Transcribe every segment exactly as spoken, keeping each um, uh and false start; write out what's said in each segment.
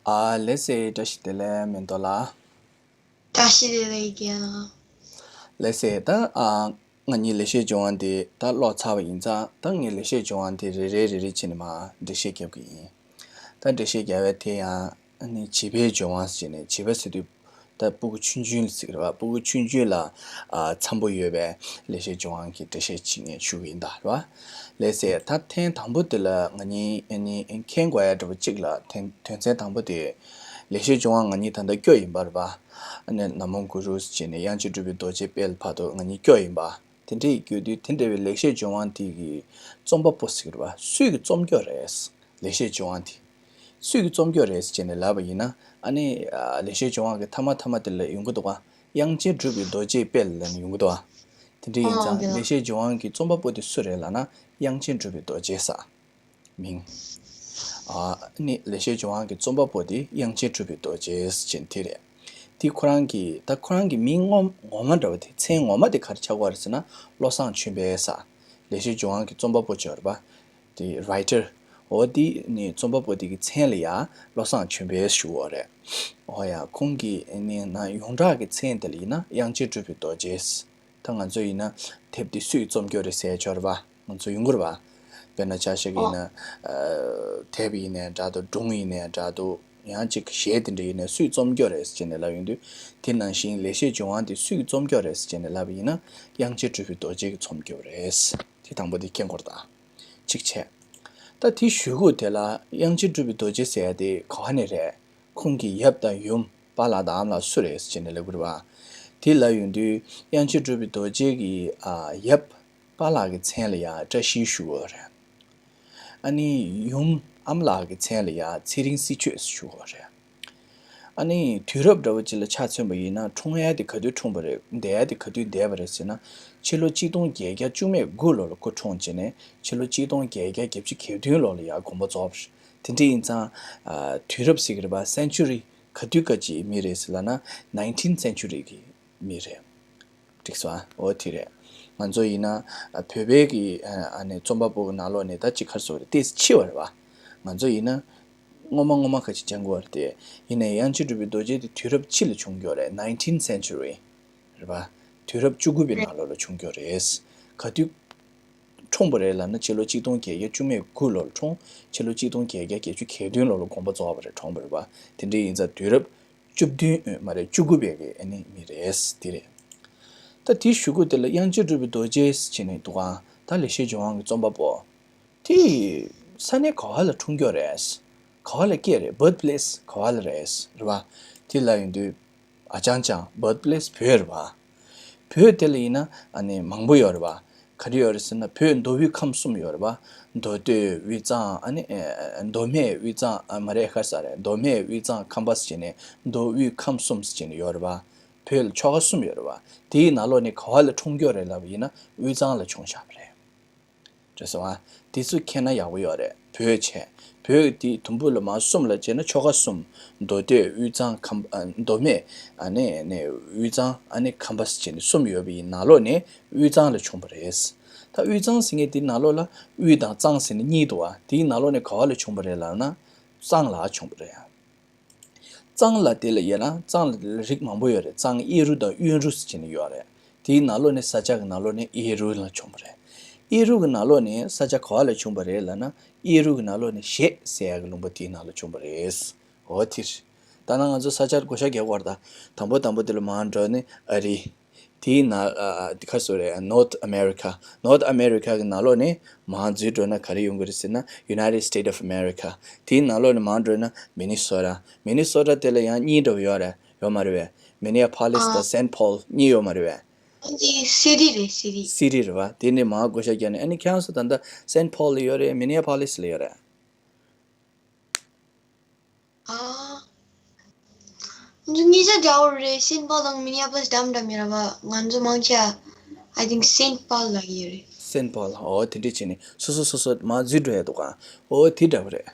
ཨ་ལགས་སེ། བཀྲ་ཤིས་བདེ་ལེགས་མེ་ཏོག་ལགས། བཀྲ་ཤིས་བདེ་ལེགས་རྒན་ལགས། ལགས་སེ། ད་ཨ་ང་གཉིས་ལེགས་བཤད་ལྗོན་དབང་འདི་ད་ཀློག་ཚར་བ་ཡིན་ཙང་ད་ངས་ལེགས་བཤད་ལྗོན་དབང་འདི་རེ་རེ་རེ་རེ་བྱས་ནས་མར་འགྲེལ་བཤད་རྒྱབ་ཀྱི་ཡིན། ད་འགྲེལ་བཤད་རྒྱབ་པའི་དེ་ཡང་ཨ་ནི་བྱིས་པའི་ལྗོན་དབང་ཟེར་ནས། བྱིས་པ་ཟེར་དུས་ད་སྤུ་གུ་ཆུང་ཆུང་ལ་ཟེར་གི་རེད་པ། སྤུ་གུ་ཆུང་ཆུང་ལ་ཨ་འཚམ་པོ་ཡོད་པའི་ལེགས་བཤད་ལྗོན་དབང་གི་འགྲེལ་བཤད་ཅིག་ངས་ཞུ་གི་ཡིན་ད། རེད་པ། ལགས་སེ། ད་ཐེངས་དང་པོ་དེ་ལ་ང་གཉིས་ཨ་ནི་མཁྱེན་དགོས་ཡ་འདྲ་པོ་གཅིག་ལ། དོན་དོན་ཚན་དང་པོ་དེ་ལེགས་བཤད་ལྗོན་དབང་ང་གཉིས་ད་ལྟ་སྐྱོར་ཡིན་པ་རེད་པ། ཨ་ནི་ན་མོ་གུ་རུ་ཟེར་ནས་དབྱངས་ཅན་གྲུབ་པའི་རྡོ་རྗེ་དཔལ་བར་དུ་ང་གཉིས་སྐྱོར་ཡིན་པ། དེ་འདྲ་ཡིན་དུས་དེ་འདྲ་བའི་ལེགས་བཤད་ལྗོན་དབང་དེ་གི་རྩོམ་པ་པོ་ཟེར་གི་རེད་པ། སུས་ཀྱི་རྩོམ་སྐྱོར་རེད། ལེགས་བཤད་ལྗོན་དབང་དེ་སུས་ཀྱི་རྩོམ་སྐྱོར་རེད་ཟེར་ནས་ལབ་པ་ཡིན་ན། ཨ་ནི་ཨ་ལེགས་བཤད་ལྗོན་དབང་གི་མཐའ་མ་མཐའ་མ་དེ་ལ་ཡོང་གི་འདུག་ག་དབྱངས་ཅན་གྲུབ་པའི་རྡོ་རྗེ་དཔལ་ལབ་ནས་ཡོང་གི་འདུག་ག་དེ་འདྲ་ཡིན་ཙང་། ཨོ་དེ་ལ། ལེགས་བཤད་ལྗོན་དབང་གི་རྩོམ་པ་པོ་དེ་སུ་རེད་ལབ་ན། དབྱངས་ཅན་གྲུབ་པའི་རྡོ་རྗེ་ཟེར། མིང་། ཨ་ནི་ལེགས་བཤད་ལྗོན་དབང་གི་རྩོམ་པ་པོ་དེ་དབྱངས་ཅན་གྲུབ་པའི་རྡོ་རྗེ་ཟེར་མཁན་དེ་རེད། དེ་ཁོ་རང་གི་ད་ཁོ་རང་གི་མིང་ངོ་ངོ་མ་འདྲ་བ་དེ། མཚན་ངོ་མ་དེ་ག་རེ་ཆགས་ཀྱི་ཡོད་རེད་ཟེར་ན། བློ་བཟང་ཆོས་འཕེལ་ཟེར། ལེགས་བཤད་ལྗོན་དབང་གི་རྩོམ་པ་པོ་ཅིག་ཡོད་རེད་པ། དེ་རའི་ཊར། འོ་དེ་ནི་རྩོམ་པ་པོ་དེ་གི་མཚན་ལ་ཡ་བློ་བཟང་ཆོས་འཕེལ་ཞུ་གི་ཡོད་རེད། འོ་ཡ། ཁོང་གི་ནི་ན་ཡོངས་གྲགས་ཀྱི་མཚན་དེ་ལ་ཡིན་ན་དབྱངས་ཅན་གྲུབ་པའི་རྡོ་རྗེ། ད་ང་ཚོ་ཡིན་ན་དེབ་འདི་སུས་རྩོམ་སྐྱོར་རེད་ཟེར་ཆོག་རེད་པ། ང་ཚོ་ཡོང་གི་རེད་པ། དཔེར་ན་ཆ་བཞག་གི་ཡིན་ན། ཨ་དེབ་ཡིན་ནའི་འདྲ་འདུག་སྒྲུང་ཡིན་ནའི་འདྲ་འདུག་ཡང་གཅིག་གཞས་དེ་འདྲ་ཡིན་ནའི་སུས་རྩོམ་སྐྱོར་རེད་ཟེར་ནས་ལབ་ཡོང་དུས། དེ་ནང་བཞིན་ལེགས་བཤད་ལྗོན་དབང་དེ་སུས་རྩོམ་སྐྱོར་རེད་ཟེར་ནས་ལབ་པ་ཡིན་ན། དབྱངས་ཅན་གྲུབ་པའི་རྡོ་རྗེ་གིས་རྩོམ་སྐྱོར་རེད། དེ་དང་པོ་དེ་མཁྱེན་དགོས་རེད་ད། གཅིག་བྱས། ད་དེའི་གཞུག་གུ་དེ་ལ་དབྱངས་ཅན་གྲུབ་པའི་རྡོ་རྗེ་ཟེར་ཡ་དེ་ག་བ་ནས་རེད། ཁོང་གི་ཡབ་དང་ཡུམ། པཱ་ལགས་དང་ཨ་མ་ལགས་སུ་རེད་ཟེར་ནས་ལབ་དགོས་རེད་པ། དེ་ལབ་ཡོང་དུས་དབྱངས་ཅན་གྲུབ་པའི་རྡོ་རྗེ་གི་ཨ་ཡབ་པཱ་ལགས་ཀྱི་མཚན་ལ་ཡ་བཀྲ་ཤིས་ཞུ་གི་ཡོད་རེད། ཨ་ནི་ཡུམ་ཨ་མ་ལགས་ཀྱི་མཚན་ལ་ཡ་ཚེ་རིང་སྲིད་ཆོས་ཞུ་གི་ཡོད་རེད། ཨ་ནི་དུས་རབས་འདྲ་བོ་ཅིག་ལ་ཆ་མཚོན་པ་ཡིན་ན། འཁྲུངས་ཡ་དེ་ག་དུས་འཁྲུངས་པ་རེད། འདས་ཡ་དེ་ག་དུས་འདས་པ་རེད་ཟེར་ན། ཕྱི་ལོ་གཅིག་སྟོང་བརྒྱད་བརྒྱ་བཅུ་མེད་དགུ་ལོ་ལ་སྐུ་འཁྲུངས་བྱས་ནས། ཕྱི་ལོ་གཅིག་སྟོང་བརྒྱད་བརྒྱ་བརྒྱད་ཅུ་གྱ་བདུན་ལོ་ལ་ཡ་དགོངས་པ་རྫོགས་པ་རེད། དེ་འདྲ་ཡིན་ཙང་། ཨ་དུས་རབས་ཟེར་གི་རེད་པ། སེན་ཅུ་རི་ག་དུས་སྐབས་ཀྱི་མི་རེད་ཟེར་ལབ་ན། ནའིན་ཊིན་སེན་ཅུ་རི་གི་མི་རེད། འགྲིག་སོང་ཨ། འོ་དེ་རེད། ང་ཚོ་ཡིན་ན་ཨ་བོད་པའི་གི་ཨ་ཨ་ནི་རྩོམ་པ་པོ་གི་ནང་ལོགས་ནས་ད་ཅིག་ག་རེ་ཟེར་དགོས་རེད། ཏོག་ཙམ་ཕྱི་པ་རེད་པ། ང་ཚོ་ཡིན་ན་སྔོན་མ་སྔོན་མ་ག་ཅིག་སྦྱང་དགོས་རེད་དེ། ཡིན་ནའི་དབྱངས་ཅན་གྲུབ་པའི་རྡོ་རྗེ་དེ་དུས་རབས་ཕྱི་ལ་བྱུང་ཡོད་རེད། ནའིན་ཊིན་སེན་ཅུ་རི་རེད་པ། དུས་རབས་བཅུ་དགུ་པའི་ནང་ལོགས་ལ་བྱུང་ཡོད་རེད། ག་དུས་འཁྲུངས་པ་རེད་ལབ་ན། ཕྱི་ལོ་གཅིག་སྟོང་བརྒྱད་བརྒྱ་བཅུ་མེད་དགུ་ལོ་ལ་འཁྲུངས། ཕྱི་ལོ་གཅིག་སྟོང་བརྒྱད་བརྒྱ་བརྒྱད་ཅུ་གྱ་བདུན་ལོ་ལ་དགོངས་པ་རྫོགས་པ་རེད། གྲོངས་པ་རེད་པ། དེ་འདྲ་ཡིན་ཙང་དུས་རབས་བཅུ་བདུན་མ་རེད། བཅུ་དགུ་པའི་གི་ཨ་ནི་མི་རེད། དེ་རེད། ད་དེའི་གཞུག་གུ་དེ་ལ་དབྱངས་ཅན་གྲུབ་པའི་རྡོ་རྗེ་ཟེར་ནས་འདུག་ག་ད་ལེགས་བཤད་ལྗོན་དབང་གི་རྩོམ་པ་པོ་དེ་ས་གནས་ག་བ་ལ་འཁྲུངས་ཡོད་རེད། ག་བ་ལ་སྐྱེས་རེད། བར་ཐི་པི་ལེ་སི་ག་བ་ལ་རེད། རེད་པ། དེ་ལབ་ཡོང་དུས། ཨ་ཅང་ཅང་། བར་ཐི་པི་ལེ་སི་བོད་རེད་པ། བོད་དེ་ལ་ཡིན་ན་ཨ་ནི་མང་པོ་ཡོད་རེད་པ། ག་རེ་ཡོད་རེད་ཟེར་ན། བོད་མདོ་དབུས་ཁམས་གསུམ་ཡོད་རེད་པ། མདོ་སྟོད། དབུས་གཙང་། ཨ་ནི་ཨེ་མདོ་སྨད། དབུས་གཙང་། ཨ་མ་རེད། ག་རེ་ཟེར་རེད། མདོ་སྨད། དབུས་གཙང་། ཁམས་པ་ཟེར་ནས། མདོ་དབུས་ཁམས་གསུམ་ཟེར་ནས་ཡོད་རེད་པ། བོད་ལ་ཆོལ་ཁ་གསུམ་ཡོད་རེད་པ། དེའི་ནང་ལོགས་ནས་ག་བ་ལ་འཁྲུངས་ཡོད་རེད་ལབ་པ་ཡིན་ན། དབུས་གཙང་ལ་བྱུང་བཞག་པ་རེད། རེད་སོང་ཨ། དེ་ཚོ་མཁྱེན་ན་ཡག་པོ་ཡོད་རེད། བོད་བྱས། བོད་དེ་དུམ་བུ་ལ་མར་གསུམ་ལ་བྱས་ན་ཆོལ་ཁ་གསུམ། མདོ་སྟོད། དབུས་གཙང་། ཁམས། ཨ་མདོ་སྨད། ཨ་ནི་ནི་དབུས་གཙང་། ཨ་ནི་ཁམས་པ་ཟེར་ནས་གསུམ་ཡོད་པའི་ནང་ལོགས་ནས་དབུས་གཙང་ལ་བྱུང་བ་རེད། ད་དབུས་གཙང་ཟེར་མཁན་དེའི་ནང་ལོགས་ལ་དབུས་དང་གཙང་ཟེར་ནས་གཉིས་འདུག་པ། དེའི་ནང་ལོགས་ནས་ག་བ་ལ་བྱུང་བ་རེད་ལབ་ན། གཙང་ལ་བྱུང་བ་རེད། གཙང་ལ་དེ་ལ་ཡིན་ན། གཙང་ལ་རིགས་མང་པོ་ཡོད་རེད། གཙང་གཡས་རུ་དང་གཡོན་རུ་ཟེར་གྱི་ནི་ཡོད་རེད། དེའི་ནང་ལོགས་ནས། ས་ཆ་གི་ནང་ལོགས་ནས་གཡས་རུ་ལ་བྱུང་བ་རེད། གཡས་རུ་གི་ནང་ལོགས་ནས་ས་ཆ་ག་བ་ལ་བྱུང་བ་རེད་ལབ་ན། གཡས་རུ་གི་ནང་ལོགས་ནས་གཞེད་ཟེར་ཡ་གི་ལུང་པ་དེའི་ནང་ལ་བྱུང་བ་རེད། འོ་དེ་རེད། ད་ནང་ང་ཚོ་ས་ཆར་བགོ་བཤའ་རྒྱག་དགོས་རེད་ད། དང་པོ་དང་པོ་དེ་ལ་མར་འགྲོ་ནི་ཨ་རི། དེའི་ནང་། ཨ་ཨ་དེ་ག་རེ་ཟེར་རེད། North America། North America གི་ནང་ལོགས་ནས་མར་འཛུལ་འགྲོ་ན་ག་རེ་ཡོང་གི་རེད་ཟེར་ན། United States of America། དེའི་ནང་ལོགས་ནས་མར་འགྲོ་ན་མི་ནི་སོ་ཊ། མི་ནི་སོ་ཊ་དེ་ལ་ཡང་གཉིས་འདྲ་པོ་ཡོད་རེད། ཡོད་མ་རེད་པས། མི་ནི་ཡ་ཕོ་ལིས་དང་སེན་ཕོལ་གཉིས་ཡོད་མ་རེད་པས། འདི་སི་ཊི་རེད། སི་ཊི། སི་ཊི་རེད་པ། དེ་ནས་མར་བགོ་བཤའ་རྒྱག་ནས། ཨ་ནི་ཁྱེད་རང་ཚོ་ད་ལྟ་སེན་ཕོལ་ལ་ཡོད་རེད། མི་ནི་ཡ་ཕོ་ལིས་ལ་ཡོད་རེད། ཨ། ང་ཚོ་གཉིས་ཆ་འདྲ་པོ་རེད། སེན་ཕོལ་དང་མི་ནི་ཡ་ཕོ་ལིས་འདྲ་མི་འདྲ་མེད་ར་བ། ང་ཚོ་མང་ཆེ་I think Saint Paul ལབ་ཀྱི་ཡོད་རེད། སེན་ཕོལ། འོ་དེ་འདྲ་བྱས་ནས་སོ་སོ་སོ་སོ་མར་འཛུལ་འགྲོ་ཡ་འདུག་ག་འོ་དེ་འདྲ་པོ་རེད།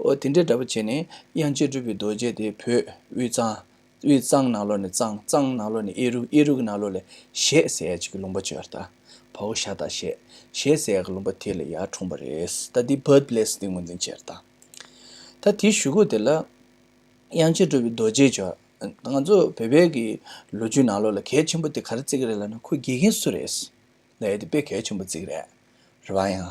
འོ་དེ་འདྲ་འདྲ་པོ་བྱས་ནས་དབྱངས་ཅན་གྲུབ་པའི་རྡོ་རྗེ་དེ་བོད་དབུས་གཙང་། དབུས་གཙང་ནང་ལོགས་ནས་གཙང་། གཙང་ནང་ལོགས་ནས་གཡས་རུ། གཡས་རུ་གི་ནང་ལོགས་ལ་གཞེད་ཟེར་ཡ་ཅིག་གི་ལུང་པ་ཅིག་ཡོད་རེད་ད། བའོ་ཞ་བཏགས་གཞེད། གཞེད་ཟེར་ཡ་གི་ལུང་པ་དེ་ལ་ཡར་འཁྲུངས་པ་རེད། ད་འདི་བར་ཐི་པི་ལེ་སི་འདི་ངོས་འཛིན་བྱས་རེད་ད། ད་དེའི་གཞུག་གུ་དེ་ལ། དབྱངས་ཅན་གྲུབ་པའི་རྡོ་རྗེ་ཇོ། ང་ཚོ་བོད་པའི་གི་ལོ་རྒྱུས་ནང་ལོགས་ལ་གལ་ཆེན་པོ་དེ་ག་རེ་བརྩི་གི་རེད་ལབ་ན། ཁོ་དགེ་རྒན་སུ་རེད་ལབ་ཡ་དེ་དཔེ་གལ་ཆེན་པོ་བརྩི་གི་རེད། རེད་བ། ཡང་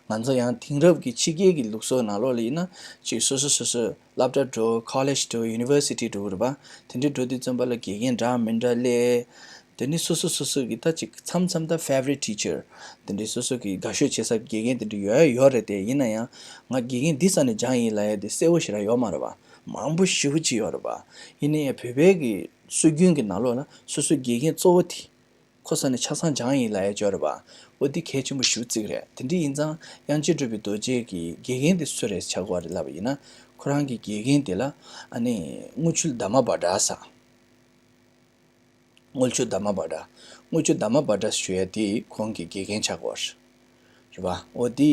ང་ཚོ་ཡང་དེང་རབས་ཀྱི་ཕྱི་རྒྱལ་གྱི་ལུགས་སྲོལ་ནང་ལོགས་ལ་ཡིན་ན། ཅིག་སོ་སོ་སོ་སོ་སློབ་གྲྭ་འགྲོ། ཀོ་ལེཇ་འགྲོ། ཡུ་ནི་ཝར་སི་ཊི་འགྲོ་གི་རེད་བ། དེ་འདྲའི་འགྲོ་དུས་ཙམ་པ་ལ་དགེ་རྒན་འདྲ་མི་འདྲ་སླེབས། དེ་ནི་སོ་སོ་སོ་སོ་གི་ད་ཅིག་མཚམས་མཚམས་ད་ཕེ་ཝ་རིཊ་ཊི་ཅར། དེ་འདྲའི་སོ་སོ་གི་དགའ་ཤོས་བྱེད་ས་དགེ་རྒན་དེ་འདྲ་ཡོད་ཡོད་རེད་དེ། ཡིན་ན་ཡང་ང་དགེ་རྒན་འདི་ས་ནས་སྦྱངས་ཡིན་ལབ་ཡ་དེ་གསལ་པོ་ཞེ་དྲག་ཡོད་མ་རེད་བ། མང་པོ་ཞེ་པོ་ཅིག་ཡོད་རེད་བ། ཡིན་ན་ཡང་བོད་པའི་གི་སྲོལ་རྒྱུན་གྱི་ནང་ལོགས་ལ་སོ་སོའི་དགེ་རྒན་གཙོ་བོ་དེ་ཁོ་ས་ནས་ཆ་ཚང་སྦྱངས་ཡིན་ལབ་ཡ་ཅིག་ཡོད་རེད་བ། འོ་དེ་གལ་ཆེན་པོ་ཞེ་པོ་བརྩི་གི་རེད། དེ་འདྲ་ཡིན་ཙང་དབྱངས་ཅན་གྲུབ་པའི་རྡོ་རྗེ་གི་དགེ་རྒན་དེ་སུ་རེད་ཆགས་ཀྱི་ཡོད་རེད་ལབ་པ་ཡིན་ན། ཁོ་རང་གི་དགེ་རྒན་དེ་ལ་ཨ་ནི་དངུལ་ཆུ་དྷརྨ་བྷ་དྲ་ཟེར། དངུལ་ཆུ་དྷརྨ་བྷ་དྲ། དངུལ་ཆུ་དྷརྨ་བྷ་དྲ་ཞུ་ཡ་དེ་ཁོང་གི་དགེ་རྒན་ཆགས་ཀྱི་ཡོད་རེད་བ། འོ་དེ་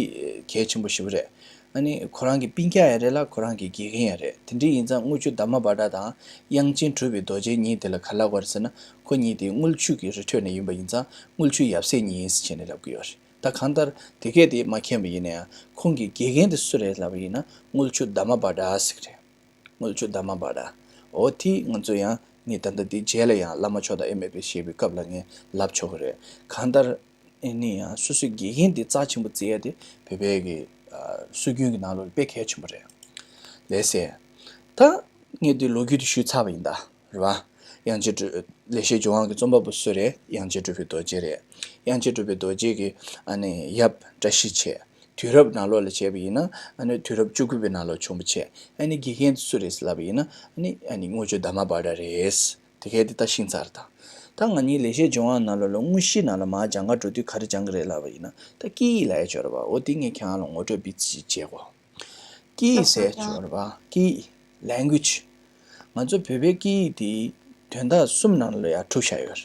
གལ་ཆེན་པོ་ཞེ་པོ་རེད། ཨ་ནི་ཁོ་རང་གི་སྤུན་ཀྱག་ཡང་རེད་ལ། ཁོ་རང་གི་དགེ་རྒན་ཡང་རེད། དེ་འདྲ་ཡིན་ཙང་དངུལ་ཆུ་དྷརྨ་བྷ་དྲ་དང་དབྱངས་ཅན་གྲུབ་པའི་རྡོ་རྗེ་གཉིས་དེ་ལ་ག་རེ་ལབ་ཀྱི་ཡོད་རེད་ཟེར་ན། ཁོ་གཉིས་དེ་དངུལ་ཆུ་གི་རི་ཁྲོད་ནས་ཡིན་པ་ཡིན་ཙང་དངུལ་ཆུ་ཡབ་སྲས་གཉིས་ཟེར་བྱས་ནས་ལབ་ཀྱི་ཡོད་རེད། ད་གང་ལྟར་དེ་གས་དེ་མ་མཁྱེན་པ་ཡིན་ན་ཡང་ཁོང་གི་དགེ་རྒན་དེ་སུ་རེད་ལབ་པ་ཡིན་ན། དངུལ་ཆུ་དྷརྨ་བྷ་དྲ་ཟེར་གི་རེད། དངུལ་ཆུ་དྷརྨ་བྷ་དྲ། འོ་དེ་ང་ཚོ་ཡང་ངས་ད་ལྟ་འདི་རྗེས་ལ་ཡང་བླ་མ་མཆོག་དང་ཨེ་མེད་པའི་བཤད་པའི་སྐབས་ལ་ངས་ལབ་ཆོག་གི་རེད། གང་ལྟར་ཨེ་ནི་ཡང་སོ་སོའི་དགེ་རྒན་དེ་རྩ་ཆེན་པོ་བརྩི་ཡ་དེ་བོད་པའི་གི་ཨ་སྲོལ་རྒྱུན་གྱི་ནང་ལོགས་དཔེ་གལ་ཆེན་པོ་རེད། ལགས་སེ། ད་ངས་འདི་ལོ་རྒྱུས་དེ་ཞུས་ཚར་བ་ཡིན་ད། རེད་བ། དབྱངས་ཅན་གྲུབ། ལེགས་བཤད་ལྗོན་དབང་གི་རྩོམ་པ་པོ་སུ་རེད། དབྱངས་ཅན་གྲུབ་པའི་རྡོ་རྗེ་རེད། དབྱངས་ཅན་གྲུབ་པའི་རྡོ་རྗེ་གི་ཨ་ནི་ཡབ་བཀྲ་ཤིས་བྱས། དུས་རབས་ནང་ལོགས་ལ་བྱས་པ་ཡིན་ན་ཨ་ནི་དུས་རབས་བཅུ་དགུ་པའི་ནང་ལོགས་བྱུང་བ་བྱས། ཨ་ནི་དགེ་རྒན་དེ་སུ་རེད་ལབ་པ་ཡིན་ན་ཨ་ནི་ཨ་ནི་དངུལ་ཆུ་དྷརྨ་བྷ་དྲ་རེད། དེ་གས་དེ་ད་ཤེས་ཚར་དང་། ད་ང་གཉིས་ལེགས་བཤད་ལྗོན་དབང་ནང་ལོགས་ལ་དངོས་གཞིའི་ནང་ལ་མར་སྦྱང་ག་འགྲོ་དུས་ག་རེ་སྦྱང་གི་རེད་ལབ་པ་ཡིན་ན། ད་སྐད་ཡིག་ལབ་ཡ་ཅིག་ཡོད་རེད་བ། འོ་དེ་ངས་ཁྱེད་རང་ལ་ངོ་སྤྲོད་བྱེད་ཅིག་བྱེད་དགོས། སྐད་ཡིག་ཟེར་ཅིག་ཡོད་རེད་བ། སྐད་ཡིག language། ང་ཚོ་བོད་པའི་སྐད་ཡིག་དེ་དོན་དག་གསུམ་ནང་ལ་ཡར་གྲུབ་བཞག་ཡོད་རེད།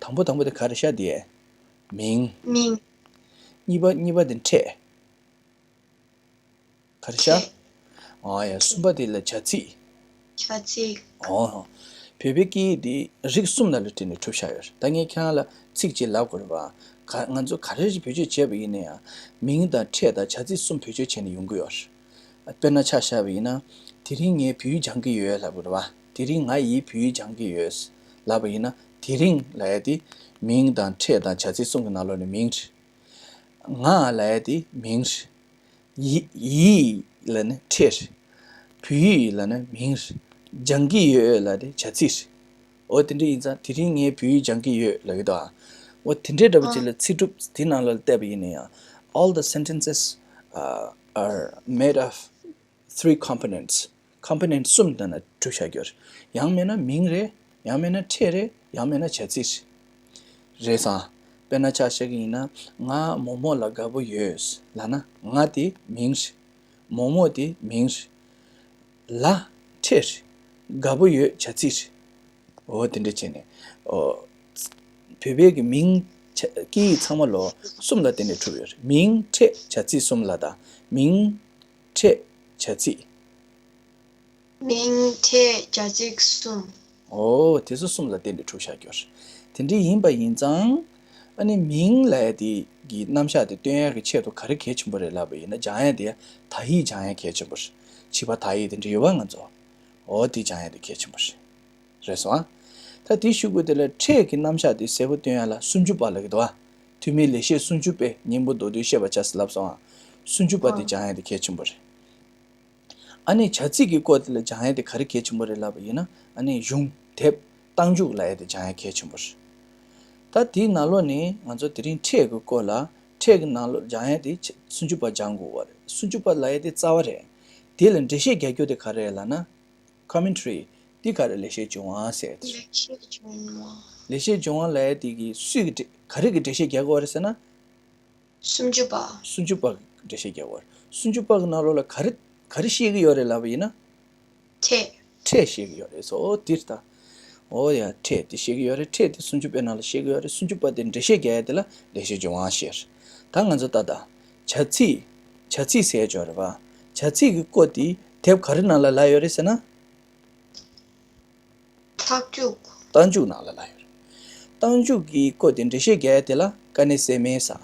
དང་པོ་དང་པོ་དེ་ག་རེ་ཤག་དེ། མིང་། མིང་། གཉིས་པ་གཉིས་པ་དེ་ཕྲད། ག་རེ་ཤག་ཨ་ཡ། གསུམ་པ་དེ་ལ་བྱ་ཚིག་བྱ་ཚིག་ཨོ། བོད་པའི་སྐད་ཡིག་འདི་རིགས་གསུམ་ནང་ལ་དྲིལ་ནས་གྲུབ་བཞག་ཡོད་རེད། ད་ངས་ཁྱེད་རང་ལ་ཚིག་གཅིག་ལབ་དགོས་རེད་བ། ག་ང་ཚོ་ག་རེ་བེད་སྤྱོད་བྱས་པ་ཡིན་ན་ཡང་། མིང་དང་ཕྲད་དང་བྱ་ཚིག་གསུམ་བེད་སྤྱོད་བྱས་ནས་ཡོང་གི་ཡོད་རེད། དཔེར་ན་ཆ་བཞག་པ་ཡིན་ན། དེ་རིང་ངས་བོད་ཡིག་སྦྱང་གི་ཡོད་ལབ་དགོས་རེད་བ། དེ་རིང་ང་ཡིས་བོད་ཡིག་སྦྱང་གི་ཡོད་ལབ་པ་ཡིན་ན། དེ་རིང་ལབ་ཡ་དེ་མིང་དང་ཕྲད་དང་བྱ་ཚིག་གསུམ་གྱི་ནང་ལོགས་ནས་མིང་རེད། ང་ལབ་ཡ་དེ་མིང་རེད། ཡི་ཡིས་ལབ་ན་ཕྲད་རེད། བོད་ཡིག་ལབ་ན་མིང་རེད། སྦྱང་གི་ཡོད་ལབ་དེ་བྱ་ཚིག་རེད། འོ་དེ་འདྲ་ཡིན་ཙང་དེ་རིང་ངས་བོད་ཡིག་སྦྱང་གི་ཡོད་ལབ་ཀྱི་འདུག་ཨ། འོ་དེ་འདྲའི་འདྲ་པོ་ཅིག་ལ་ཚིག་གྲུབ་དེ་ནང་ལ་བལྟས་པ་ཡིན་ན་ཡང་། All the sentences uh, are made of three components. Component གསུམ་དེ་ནས་གྲུབ་བཞག་ཡོད་རེད། ཡང་མིན་ན་མིང་རེད། ཡང་མིན་ན་ཕྲད་རེད། ཡང་མིན་ན་བྱ་ཚིག་རེད། རེད་སོང་། དཔེར་ན་ཆ་བཞག་གི་ཡིན་ན། ང་མོག་མོག་ལ་དགའ་པོ་ཡོད་ལབ་ན། ང་དེ་མིང་རེད། མོག་མོག་དེ་མིང་རེད། ལ་ཕྲད་རེད། དགའ་པོ་ཡོད་བྱ་ཚིག་རེད། འོ་དེ་འདྲ་བྱས་ནས། འོ། བོད་པའི་གི་མིང་བྱ་སྐད་ཡིག་ཚང་མ་ལོ་གསུམ་ལ་བརྟེན་ནས་གྲུབ་ཡོད་རེད། མིང་ཕྲད་བྱ་ཚིག་གསུམ་ལ་དང་། མིང་། ཕྲད། བྱ་ཚིག་མིང་། ཕྲད། བྱ་ཚིག་གསུམ། འོ། དེ་ཚོ་གསུམ་ལ་བརྟེན་ནས་གྲུབ་བཞག་ཡོད་རེད། དེ་འདྲ་ཡིན་པ་ཡིན་ཙང་། ཨ་ནི་མིང་ལབ་ཡ་དེ་གི་རྣམ་གཞག་དེ་སྟོན་ཡ་གི་ཆེད་དུ་ག་རེ་གལ་ཆེན་པོ་རེད་ལབ་པ་ཡིན་ན། སྦྱང་ཡ་དེ་དག་ཡིག་སྦྱང་ཡ་གལ་ཆེན་པོ་རེད། བྱིས་པ་དག་ཡིག་དེ་འདྲ་ཡོད་པ་ང་ཚོ། འོ་དེ་སྦྱང་ཡ་དེ་གལ་ཆེན་པོ་རེད། རེད་སོང་ཨ། ད་དེའི་གཞུག་གུ་དེ་ལ་ཕྲད་ཀྱི་རྣམ་གཞག་དེ་གསལ་པོ་སྟོན་ཡ་ལ་སུམ་ཅུ་པ་ལབ་ཀྱི་འདུག་ཨ། ཐོན་མིའི་ལེགས་བཤད་སུམ་ཅུ་པའི་སྙིང་པོ་མདོར་བསྡུས་བཤད་པར་བྱ་ཟེར་ལབ་སོང་ཨ། སུམ་ཅུ་པ་དེ་ཨ། སྦྱང་ཡ་དེ་གལ་ཆེན་པོ་རེད། ཨ་ནི་བྱ་ཚིག་གི་སྐོར་དེ་ལ་སྦྱང་ཡ་དེ་ག་རེ་གལ་ཆེན་པོ་རེད་ལབ་པ་ཡིན་ན། ཨ་ནི་གཞུང་དེབ་རྟགས་འཇུག་ལབ་ཡ་དེ་སྦྱང་ཡ་གལ་ཆེན་པོ་རེད། ད་དེའི་ནང་ལོགས་ནས་ང་ཚོ་དེ་རིང་ཕྲད་ཀྱི་སྐོར་ལ། ཕྲད་ཀྱི་ནང་ལོགས་སྦྱང་ཡ་དེ་ཆ་སུམ་ཅུ་པ་སྦྱང་དགོས་པ་རེད། སུམ་ཅུ་པ་ལབ་ཡ་དེ་རྩ་བ་རེད། དེ་ལ་འགྲེལ་བཤད་རྒྱག་རྒྱུ་དེ་ག་རེ་རེད་ལབ་ན། Commentary། འདི་ག་རེ་ལེགས་བཤད་ལྗོན་དབང་ཟེར་ཏེ། ལེགས་བཤད་ལྗོན་དབང་། ལེགས་བཤད་ལྗོན་དབང་ལབ་ཡ་དེ་གི་སུས་ཀྱི་འགྲེ་ག་རེ་གི་འགྲེལ་བཤད་རྒྱག་གི་ཡོད་རེད་ཟེར་ན། སུམ་ཅུ་པ། སུམ་ཅུ་པ་གི་འགྲེལ་བཤད་རྒྱག་གི་ཡོད་རེད། སུམ་ཅུ་པ་གི་ནང་ལོགས་ལ་ག་རེ་ག་རེ་བཤད་ཀྱི་ཡོད་རེད་ལབ་པ་ཡིན་ན། ཕྲད། ཕྲད་བཤད་ཀྱི་ཡོད་རེད་སོ། འོ་འདིར་ད། འོ་ཡ། ཕྲད་དེ་བཤད་ཀྱི་ཡོད་རེད། ཕྲད་དེ་སུམ་ཅུ་པའི་ནང་ལ་བཤད་ཀྱི་ཡོད་རེད། སུམ་ཅུ་པ་དེ་འགྲེལ་བཤད་རྒྱག་ཡ་དེ་ལ་ལེགས་བཤད་ལྗོན་དབང་ཟེར། ད་ང་ཚོ་ད་ད། བྱ་ཚིག་བྱ་ཚིག་ཟེར་ཡ་ཅིག་ཡོད་རེད་པ། བྱ་ཚིག་གི་སྐོར་དེ་དེབ་ག་རེ་ནང་ལ་ལབ་ཡོད་རེད་ཟེར་ན། རྟགས་འཇུག་རྟགས་འཇུག་ནང་ལ་ལབ་ཡོད་རེད། རྟགས་འཇུག་གི་སྐོར་དེ་འགྲེལ་བཤད་རྒྱག་ཡ་དེ་ལ་དཀའ་གནད་གསལ་མེད་ཟེར།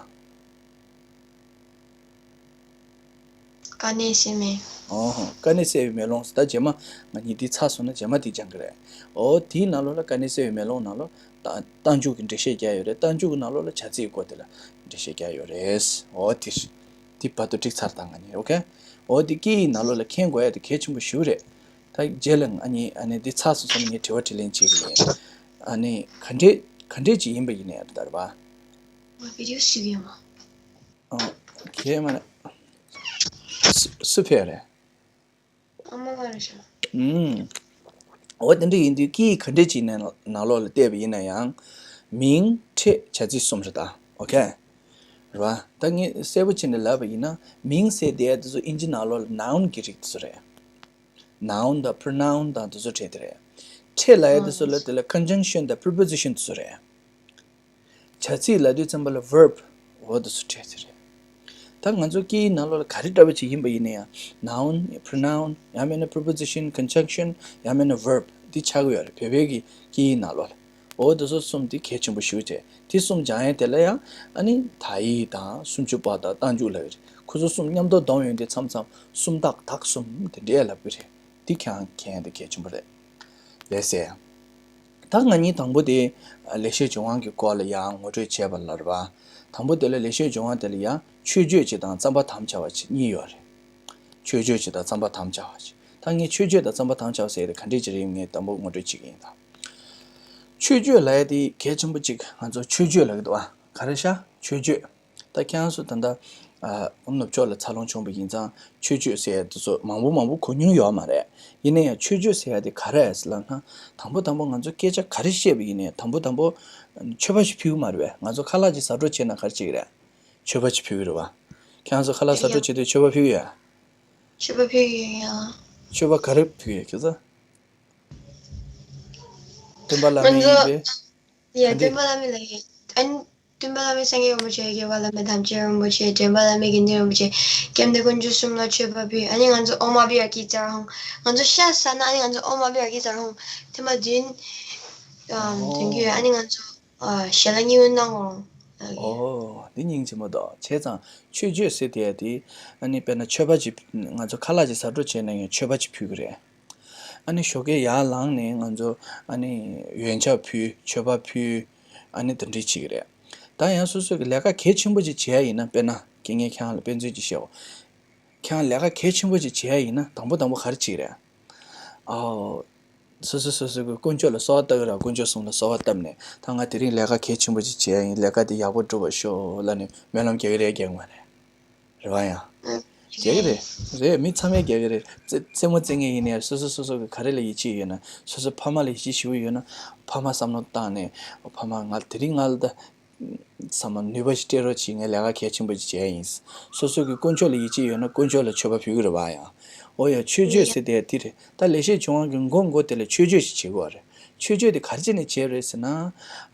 དཀའ་གནད་གསལ་མེད། ཨོ་ཧོ། དཀའ་གནད་གསལ་བའི་མེ་ལོང་ཟེར། ད་རྗེས་མ་ང་གཉིས་འདི་ཚར་སོང་ན་རྗེས་མ་འདི་སྦྱང་གི་རེད། ཨོ་དེའི་ནང་ལོགས་ལ་དཀའ་གནད་གསལ་བའི་མེ་ལོང་ནང་ལོགས་ད་རྟགས་འཇུག་གི་འགྲེལ་བཤད་རྒྱག་ཡོད་རེད། རྟགས་འཇུག་གི་ནང་ལོགས་ལ་བྱ་ཚིག་སྐོར་དེ་ལ་འགྲེལ་བཤད་རྒྱག་ཡོད་རེད། ཨོ་དེ་རེད། འདི་བར་དུ་འགྲིག་ཚར་དང་ང་གཉིས། ཨོ་ཁེ། ཨོ་འདི་སྐད་ཡིག་ནང་ལོགས་ལ་མཁྱེན་དགོས་ཡ་དེ་གལ་ཆེན་པོ་ཞེ་པོ་རེད། ད་རྗེས་ལ་ང་གཉིས་ཨ་ནི་འདི་ཚར་སོང་ཙང་ངས་དྲི་བ་དྲིས་ལན་བྱེད་ཀྱི་ཡིན། ཨ་ནི་ག་འདྲས་ག་འདྲས་ཅིག་ཡིན་པ་ཡིན་ནའི་ད་རེད་པ། ང་བི་ཌི་ཡོ་ཞིག་ཡོད་མ། ཨོ་ཁེ་མ་རེད། སུ་སུ་ཕེབས་རེད། ཨ་མ་ལགས་རེད་ཤག་ཨུམ། འོ་དེ་འདྲ་ཡིན་དུས་སྐད་ཡིག་ག་འདྲས་ཅིག་ནང་ནང་ལོགས་ལ་བལྟས་པ་ཡིན་ན་ཡང་། མིང་། ཕྲད། བྱ་ཚིག་གསུམ་རེད་ད། ཨོ་ཁེ། རེད་བ། ད་ངས་གསལ་པོ་བྱས་ནས་ལབ་པ་ཡིན་ན། མིང་ཟེར་དེ་དེ་ཚོ་ཨིན་ཇི་ནང་ལོགས་ལ་ནའུན་གྱི་རིགས་དེ་ཚོ་རེད། ནའུན་དང་པྲོ་ནའུན་དང་དེ་ཚོ་ཕྲད་དེ་རེད། ཕྲད་ལབ་ཡ་དེ་ཚོ་ལ་དེ་ལ་ཀོན་ཇང་ཤན་དང་པྲི་པོ་ཟི་ཤན་དེ་ཚོ་རེད། བྱ་ཚིག་ལབ་དུས་ཙམ་པ་ལ་ཝརབ། འོ་དེ་ཚོ་ཕྲད་དེ་རེད། ད་ང་ཚོ་སྐད་ཡིག་ནང་ལོགས་ལ་ག་རེ་འདྲ་བོ་ཅིག་ཡིན་པ་ཡིན་ན་ཡང་ནའུན། པྲོ་ནའུན། ཡང་མིན་ན་པྲི་པོ་ཟི་ཤན། ཀོན་ཇང་ཤན། ཡང་མིན་ན་ཝརབ། འདི་ཆགས་ཀྱི་ཡོད་རེད། བོད་པའི་གི་སྐད་ཡིག་ནང་ལོགས་ལ། འོ་དེ་ཚོ་གསུམ་འདི་གལ་ཆེན་པོ་ཞེ་པོ་ཅིག་དེ་གསུམ་སྦྱང་ཡས་དེ་ལ་ཡང་ཨ་ནི་དག་ཡིག་དང་སུམ་ཅུ་པ་དང་རྟགས་འཇུག་ལབ་ཡོད་རེད། ཁོ་ཚོ་གསུམ་མཉམ་དུ་བསྡོམས་ཡོང་དུས་མཚམས་མཚམས་སུམ་རྟགས་དག་གསུམ་དེ་འདྲས་ལབ་ཀྱི་རེད། འདི་ཁྱེད་རང་མཁྱེན་ཡས་དེ་གལ་ཆེན་པོ་རེད། ལགས་སེ། ད་ང་གཉིས་དང་པོ་དེ་ལེགས་བཤད་ལྗོན་དབང་གི་སྐོར་ལ་ཡང་ངོ་སྤྲོད་བྱས་པ་ལ་རེད་བ། དང་པོ་དེ་ལ་ལེགས་བཤད་ལྗོན་དབང་དེ་ལ་ཡང་མཆོད་བརྗོད་ཅིག་དང་རྩོམ་པར་དམ་བཅའ་བ་ཅིག་གཉིས་ཡོད་རེད། མཆོད་བརྗོད་ཅིག་དང་རྩོམ་པར་དམ་བཅའ་བ་ཅིག་ད་ངས་མཆོད་བརྗོད་དང་རྩོམ་པར་དམ་བཅའ་བ་ཟེར་ཡ་དེ་ག་འདྲས་ཅིག་རེད་ངས་དང་པོ་ངོ་སྤྲོད་བྱེད་ཀྱི་ཡིན་ད། མཆོད་བརྗོད་ལབ་ཡ་དེ་གལ་ཆེན་པོ་ཅིག་ང་ཚོ་མཆོད་བརྗོད་ལབ་ཀྱི་འདུག་བ། ག་རེ་ཤག་མཆོད་བརྗོད། ད་ཁྱེད་རང་ཚོ་ད་ལྟ་ཨ་ནུབ་ཕྱོགས་ལ་འཚར་ལོངས་བྱུང་བ་ཡིན་ཙང་མཆོད་བརྗོད་ཟེར་ཡ་དེ་ཚོ་མང་པོ་མང་པོ་གོ་མྱོང་ཡོད་མ་རེད། ཡིན་ན་ཡང་མཆོད་བརྗོད་ཟེར་ཡ་དེ་ག་རེ་རེད་ལབ་ན། དང་པོ་དང་པོ་ང་ཚོ་སྐད་ཆ་ག་རེ་བཤད་པ་ཡིན་ནའི་དང་པོ་དང་པོ་མཆོད་པ་ཞིག་ཕུལ་གི་མ་རེད་པས། ང་ཚོ་ཁ་ལག་ཅིག་ཟ་འཕྲོ་བྱས་ན་ག་རེ་བྱེད་ཀྱི་རེད། མཆོད་པ་ཅིག་ཕུལ་གི་རེད་བ། ཁྱེད་རང་ཚོ་ཁ་ལག་ཟ་འཕྲོ་བྱེད་དུས་མཆོད་པ་ཕུལ་གི་ཡོད། མཆོད་པ་ཕུལ་གི་ཡོད་ཡ། མཆོད་པ་ག་རེ་ཕུལ་གི་ཡོད་ཁྱེད་ཚོ། སྟོན་པ་བླ་མའི་ཡིན་པས། ཡ་ག་འདྲས། སྟོན་པ་བླ་མའི་ལ་ཡིན། ཨན། སྟོན་པ་བླ་མའི་སངས་རྒྱས་རིན་པོ་ཆེ། རྒྱལ་བ་བླ་མའི་དམ་ཅན་རིན་པོ་ཆེ། འདྲེན་པ་བླ་མའི་དགེ་འདུན་རིན་པོ་ཆེ། སྐྱབས་གནས་དཀོན་མཆོག་གསུམ་ལ་མཆོད་པ་ཕུལ། ཨ་ནི་ང་ཚོ་ཨོཾ་ཨ་བྷི་ཝ་ཀི་ཙར་ཧཱུྃ། ང་ཚོ་ཤ་ཟ་ན་ཨ་ནི་ང་ཚོ་ཨོཾ་ཨ་བྷི་ཝ་ཀི་ཙར་ཧཱུྃ། ཐེངས་མ་བདུན། ཨམ། འདོན་གྱི་ཡོད། ཨ་ནི་ང་ཚོ་ཨ་ཞལ་ལག་གཉིས་པོ་གནང་དགོས། ཨོ། འདི་སྙིང་རྗེ་མོ་འདུག་བྱས་ཙང་མཆོད་བརྗོད་ཟེར་དེ་དེ་ཨ་ནི་དཔེར་ན་མཆོད་པ་ཅིག་ང་ཚོ་ཁ་ལག་ཅིག་ཟ་འཕྲོ་བྱས་ན་ཡང་མཆོད་པ་ཅིག་ཕུལ་གི་རེད། ཨ་ནི་ཞོགས་ཀས་ཡར་ལངས་ནས་ང་ཚོ་ཨ་ནི་ཡོན་ཆབ་ཕུལ། མཆོད་པ་ཕུལ། ཨ་ནི་དེ་འདྲས་བྱེད་ཀྱི་རེད། ད་ཡང་སོ་སོ་གི་ལས་ཀ་གལ་ཆེན་པོ་ཅིག་བྱེད་ཡ་ཡིན་ན། དཔེར་ན་ངས་ཁྱེད་རང་ལ་དཔེ་མཚོན་ཅིག་བཤད་འོ། ཁྱེད་རང་ལས་ཀ་གལ་ཆེན་པོ་ཅིག་བྱེད་ཡ་ཡིན་ན་དང་པོ་དང་པོ་ག་རེ་བྱེད་ཀྱི་རེད། ཨའོ། སོ་སོ་སོ་སོ་གི་དཀོན་མཆོག་ལ་གསོལ་བ་བཏབ་ཀྱི་རེད། དཀོན་མཆོག་གསུམ་ལ་གསོལ་བ་བཏབ་ནས་ད་ང་དེ་རིང་ལས་ཀ་གལ་ཆེན་པོ་ཅིག་བྱེད་ཡ་ཡིན། ལས་ཀ་དེ་ཡག་པོ་འགྲུབ་པར་ཤོག་ལབ་ནས་སྨོན་ལམ་རྒྱག་གི་རེད་རྒྱག་གི་མ་རེད། རེད་བ་ཡ། ཨ། རྒྱག་གི་རེད། རེད། མི་ཚང་མས་རྒྱག་གི་རེད། རྩེད་རྩེད་མོ་རྩེ་མཁན་ཡིན་ནའི་སོ་སོ་སོ་སོ་གི་ག་རེ་ལ་ཡིད་ཆེས་ཡོད་ན། སོ་སོ་ཕ་མ་ལ་ཡིད་ཆེས་ཞེ་པོ་ཡོད་ན། ཕ་མ་བསམ་བློ་བཏང་ནས་ཕ་མ་ང་དེ་རིང་ང་ལ་ད་ཚང་མ་ནུས་པ་ཞིག་སྤྲད་རོགས་གྱིས། ངས་ལས་ཀ་གལ་ཆེན་པོ་ཞིག་བྱས་ཡིན། སོ་སོ་གི་དཀོན་མཆོག་ལ་ཡིད་ཆེས་ཡོད་ན་དཀོན་མཆོག་ལ་མཆོད་པ་ཕུལ་གི་རེད་བ་ཡ། འོ་ཡ། མཆོད་བརྗོད་ཟེར་དེ་དེ་རེད། ད་ལེགས་བཤད་ལྗོན་དབང་གི་མགོ་མགོ་དེ་ལ་མཆོད་བརྗོད་ཞིག་བྱེད་དགོས་རེད། མཆོད་བརྗོད་དེ་ག་རེ་བྱས་ནས་བྱས་རེད་ཟེར་ན།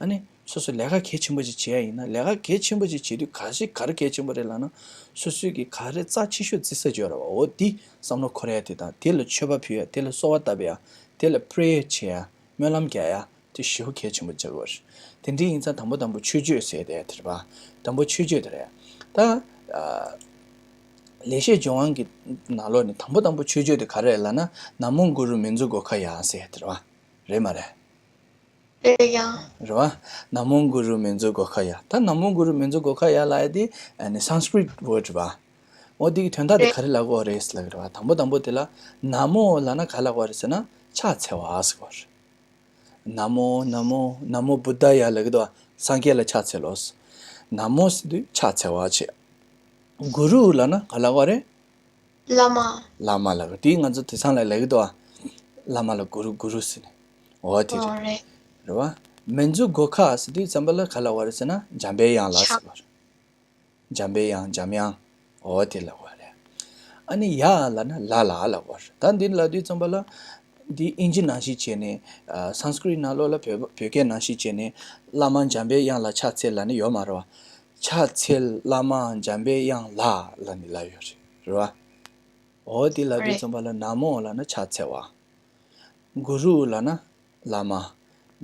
ཨ་ནི། སོ་སོ་ལས་ཀ་གལ་ཆེན་པོ་ཅིག་བྱེད་ཡ་ཡིན་ན། ལས་ཀ་གལ་ཆེན་པོ་ཅིག་བྱེད་དུས་ག་ཞིག་ག་རེ་གལ་ཆེན་པོ་རེད་ལབ་ན། སོ་སོས་ཀྱི་ག་རེ་རྩ་ཆེ་ཤོས་བརྩི་ས་ཅིག་ཡོད་རེད་བ། འོ་འདི་བསམ་བློ་འཁོར་ཡ་དེ་དང་། དེ་ལ་མཆོད་པ་ཕུལ་ཡ། དེ་ལ་གསོལ་བ་བཏབ་ཡ། དེ་ལ་པྲེ་ཡར་བྱེད་ཡ། སྨོན་ལམ་རྒྱག་ཡ། དེ་ཞེ་པོ་གལ་ཆེན་པོ་ཆགས་ཀྱི་ཡོད་རེད། དེ་འདྲ་ཡིན་ཙང་དང་པོ་དང་པོ་མཆོད་བརྗོད་ཟེར་དེ་དེ་རེད་བ། དང་པོ་མཆོད་བརྗོད་དེ་རེད། ད་ཨ་ལེགས་བཤད་ལྗོན་དབང་གི་ནང་ལོགས་ནས་དང་པོ་དང་པོ་མཆོད་བརྗོད་དེ་ག་རེ་རེད་ལབ་ན། ན་མོ་གུ་རུ་མི་འཛུ་གྷོ་ཥ་ཡ་ཟེར་དེ་རེད་བ། རེད་མ་རེད། རེད་ཡ། རེད་བ། ན་མོ་གུ་རུ་མི་འཛུ་གྷོ་ཥ་ཡ། ད་ན་མོ་གུ་རུ་མི་འཛུ་གྷོ་ཥ་ཡ་ལབ་ཡ་དེ་ཨ་ནི་སཾ་སྐྲྀཏ་ཝརཌ་རེད་བ། འོ་དེ་གི་དོན་དག་དེ་རེད། ག་རེ་ལབ་ཀྱི་ཡོད་རེད་ལབ་ཀྱི་རེད་བ། དང་པོ་དང་པོ་དེ་ལ་ན་མོ་ལབ་ན་ག་ལབ་ཀྱི་ཡོད་རེད་ཟེར་ན་ཕྱག་འཚལ་བ་ཟེར་གྱི་ཡོད་རེད། ན་མོ་ན་མོ་ན་མོ་བུདྡྷཱ་ཡ་ལབ་ཀྱི་འདུག་བ། སངས་རྒྱས་ལ་ཕྱག་འཚལ་ལོ། ན་མོ་ཟེར་དུས་ཕྱག་འཚལ་བ་བྱེད། གུ་རུ་ལབ་ན་ག་ལབ་ཀྱི་ཡོད་རེད། བླ་མ། བླ་མ་ལབ་ཀྱི་འདུག་དེ་ང་ཚོ་དེང་སང་ལ་ལབ་ཀྱི་འདུག་བ། བླ་མ་ལ་གུ་རུ་གུ་རུ་ཟེར་ནས། འོ་དེ་རེད། ཨོ་རེད། རེད་བ། མི་འཛུ་གྷོ་ཥ་ཟེར་དུས་ཙམ་པ་ལ་ག་ལབ་ཀྱི་ཡོད་རེད་ཟེར་ན་འཇམ་པའི་དབྱངས་ལ་ཕྱག་ཟེར་བ་རེད། འཇམ་པའི་དབྱངས། འཇམ་དབྱངས། འོ་དེ་ལབ་ཀྱི་ཡོད་རེད། ཨ་ནི་ཡ་ལབ་ན་ལ་ལ་ལབ་ཀྱི་ཡོད་རེད། ད་འདི་ལབ་དུས་ཙམ་པ་ལ། འདི་ཨིན་ཇི་ནང་བཞིན་བྱས་ནས། ཨ་སཾ་སྐྲྀཏ་ནང་ལོགས་ལ་བོད་བོད་སྐད་ནང་བཞིན་བྱས་ནས་བླ་མ་འཇམ་པའི་དབྱངས་ལ་ཕྱག་འཚལ་ལབ་ནི་ཡོད་མ་རེད་བ། ཕྱག་འཚལ་བླ་མ་འཇམ་པའི་དབྱངས་ལ་ལབ་ནི་ལབ་ཡོད་རེད། རེད་བ། འོ་དེ་ལབ་དུས་རེད། ཙམ་པ་ལ་ན་མོ་ལབ་ན་ཕྱག་འཚལ་བ། གུ་རུ་ལབ་ན་བླ་མ།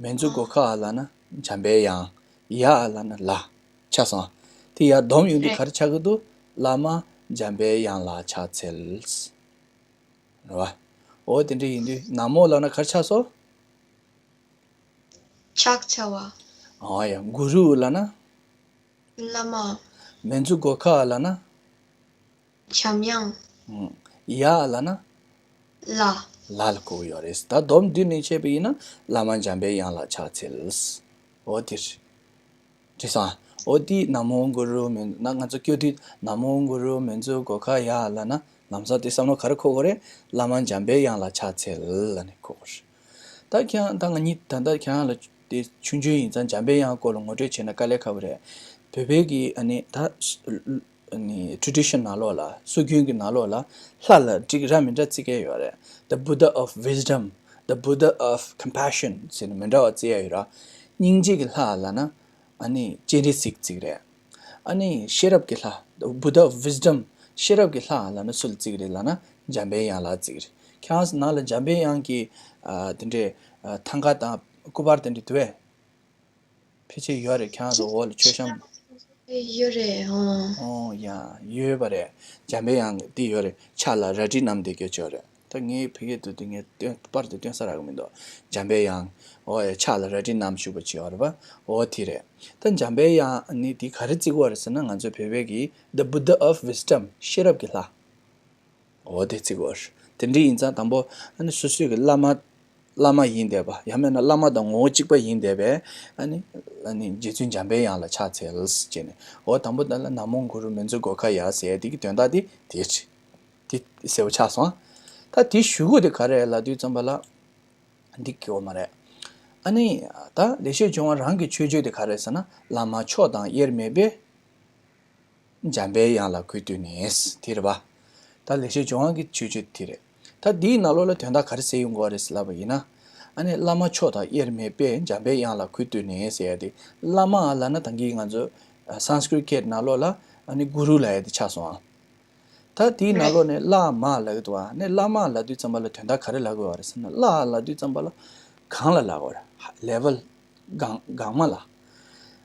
མི་འཛུ་གྷོ་ཥ་ལབ་ན་འཇམ་པའི་དབྱངས། ཡ་ལབ་ན་ལ། ཆགས་སོང་། དེ་ཡར་བསྡོམས་ཡོང་དུས་རེད། ག་རེ་ཆགས་ཀྱི་འདུག་བླ་མ་འཇམ་པའི་དབྱངས་ལ་ཕྱག་འཚལ། རེད་བ། འོ་དེ་འདྲ་ཡིན་དུས་ན་མོ་ལབ་ན་ག་རེ་ཆགས་སོང་། ཕྱག་བྱ་བ། ཨོ་ཡ། གུ་རུ་ལབ་ན། བླ་མ། མན་ཛུ་གྷོ་ཥ་ལབ་ན། འཇམ་དབྱངས། ཨང་། ཡ་ལབ་ན། ལྷ། ལྷ་ལ་གོ་གི་ཡོད་རེད། ད་སྡོམ་བསྡུས་ནས་བྱས་པ་ཡིན་ན་བླ་མ་འཇམ་པའི་དབྱངས་ལ་ཕྱག་འཚལ། འོ་དེ་རེད། དྲིས་སོང་། འོ་དེ་ན་མོ་གུ་རུ་མན་ན་ང་ཚོ་སྐྱོ་དུས་ན་མོ་གུ་རུ་མན་ཛུ་གྷོ་ཥ་ཡ་ལབ་ན་ལམ་སང་དེ་བསམ་བློ་ག་རེ་འཁོར་དགོས་རེད། བླ་མ་འཇམ་པའི་དབྱངས་ལ་ཕྱག་འཚལ་ལབ་ནས་འཁོར་དགོས་རེད། ད་ཁྱེད་རང་ད་ང་གཉིས་ད་ལྟ་ཁྱེད་རང་ལ་དེ་ཆུང་ཆུང་ཡིན་ཙང་འཇམ་པའི་དབྱངས་སྐོར་ལ་ངོ་སྤྲོད་བྱས་ན་དཀའ་ལས་ཁག་པོ་རེད། བོད་པའི་གི་ཨ་ནི་ད་ཨ་ནི་ཊེ་ཌི་ཤན་ནང་ལོགས་ལ་སྲོལ་རྒྱུན་གྱི་ནང་ལོགས་ལ་ལྷ་ལ་འགྲིག་ར་མི་འདྲ་བརྩི་གི་ཡོད་རེད། The Buddha of wisdom, the Buddha of compassion ཟེར་ནས་མི་འདྲ་བ་བརྩི་ཡ་ཡོད་ར། སྙིང་རྗེ་གི་ལྷ་ལབ་ན་ཨ་ནི་སྤྱན་རས་གཟིགས་བརྩི་གི་རེད། ཨ་ནི་ཤེས་རབ་ཀྱི་ལྷ། The Buddha of wisdom, ཤེས་རབ་ཀྱི་ལྷ་ལབ་ན་སུ་ལ་བརྩི་གི་རེད་ལབ་ན་འཇམ་པའི་དབྱངས་ལ་བརྩི་གི་རེད། ཁྱེད་རང་ཚོ་ནང་ལ་འཇམ་པའི་དབྱངས་ཀྱི་ཨ་དེ་འདྲའི་ཨ་ཐང་ཀ་དང་སྐུ་པར་དེ་འདྲ་འདུག་གས། ཕལ་ཆེར་ཡོད་རེད། ཁྱེད་རང་ཚོ་འོག་ལ་མཆོད་བཤམས། ཡོད་རེད། ཨོ། ཨོ་ཡ། ཡོད་པ་རེད། འཇམ་པའི་དབྱངས་འདི་ཡོད་རེད། ཕྱག་ལ་རལ་གྲི་བསྣམས་བསྡད་ཀྱི་ཡོད་རེད། ད་ངའི་ཕ་གིར་འདུག་དུས་ངས་སྟོན་པར་དེ་སྟོན་ས་རག་གི་མི་འདུག་འཇམ་པའི་དབྱངས། ཨོ་ཡ། ཕྱག་ལ་རལ་གྲི་བསྣམས་བཞུགས་པ་ཅིག་ཡོད་རེད་པ། ཨོ་དེ་རེད། ད་འཇམ་པའི་དབྱངས་ནི་དེ་ག་རེ་བརྩི་གི་ཡོད་རེད་ཟེར་ན་ང་ཚོ་བོད་པའི་གི་The Buddha of wisdom, ཤེས་རབ་ཀྱི་ལྷ། འོ་དེ་བརྩི་གི་ཡོད་རེད། དེ་འདྲ་ཡིན་ཙང་དང་པོ་ཨ་ནི་སོ་སོའི་གི་བླ་མ། བླ་མ་ཡིན་བསྡད་པ། ཡང་མིན་ན་བླ་མ་དང་ངོ་བོ་གཅིག་པ་ཡིན་བསྡད་པས། ཨ་ནི་ཨ་ནི་རྗེ་བཙུན་འཇམ་པའི་དབྱངས་ལ་ཕྱག་འཚལ་ཟེར་ནས། འོ་དང་པོ་དེ་ལ་ན་མོ་གུ་རུ་མན་ཛུ་གྷོ་ཥ་ཡ་ཟེར་ཡ་དེ་གི་དོན་དག་དེ་དེ་རེད། དེ་གསལ་པོ་ཆགས་སོང་། ད་དེ་གཞུག་གུ་དེ་ག་རེ་ལབ་དུས་ཙམ་པ་ལ། འདི་གི་འོ་མ་རེད། ཨ་ནི་ད་ལེགས་བཤད་ལྗོན་དབང་རང་གི་མཆོད་བརྗོད་དེ་ག་རེ་ཟེར་ན། བླ་མ་མཆོག་དང་དབྱེར་མེད་པའི། འཇམ་པའི་དབྱངས་ལ་གུས་བཏུད་ནས། དེ་རེད་པ། ད་ལེགས་བཤད་ལྗོན་དབང་གི་མཆོད་བརྗོད་དེ་རེད། ད་འདིའི་ནང་ལོགས་ལ་དོན་དག་ག་རེ་ཟེར་ཡོང་གི་ཡོད་རེད་ཟེར་ལབ་པ་ཡིན་ན། ཨ་ནི་བླ་མ་མཆོག་དང་དབྱེར་མེད་པའི་འཇམ་པའི་དབྱངས་ལ་གུས་བཏུད་ནས་ཟེར་ཡ་དེ། བླ་མ་ལབ་ན་ད་གིན་ང་ཚོ་སཾ་སྐྲྀཏ་སྐད་ནང་ལོགས་ལ་ཨ་ནི་གུ་རུ་ལབ་ཡ་དེ་ཆགས་སོང་ཨ། ད་དེའི་ནང་ལོགས་ནས་བླ་མ་ལབ་ཀྱི་འདུག་ཨ། ནས་བླ་མ་ལབ་དུས་ཙམ་པ་ལ་དོན་དག་ག་རེ་ལབ་དགོས་པ་རེད་ཟེར་ན། བླ་ལབ་དུས་ཙམ་པ་ལ་གང་ལ་ལབ་དགོས་རེད། ལེ་ཝལ་གང་གང་མ་ལ།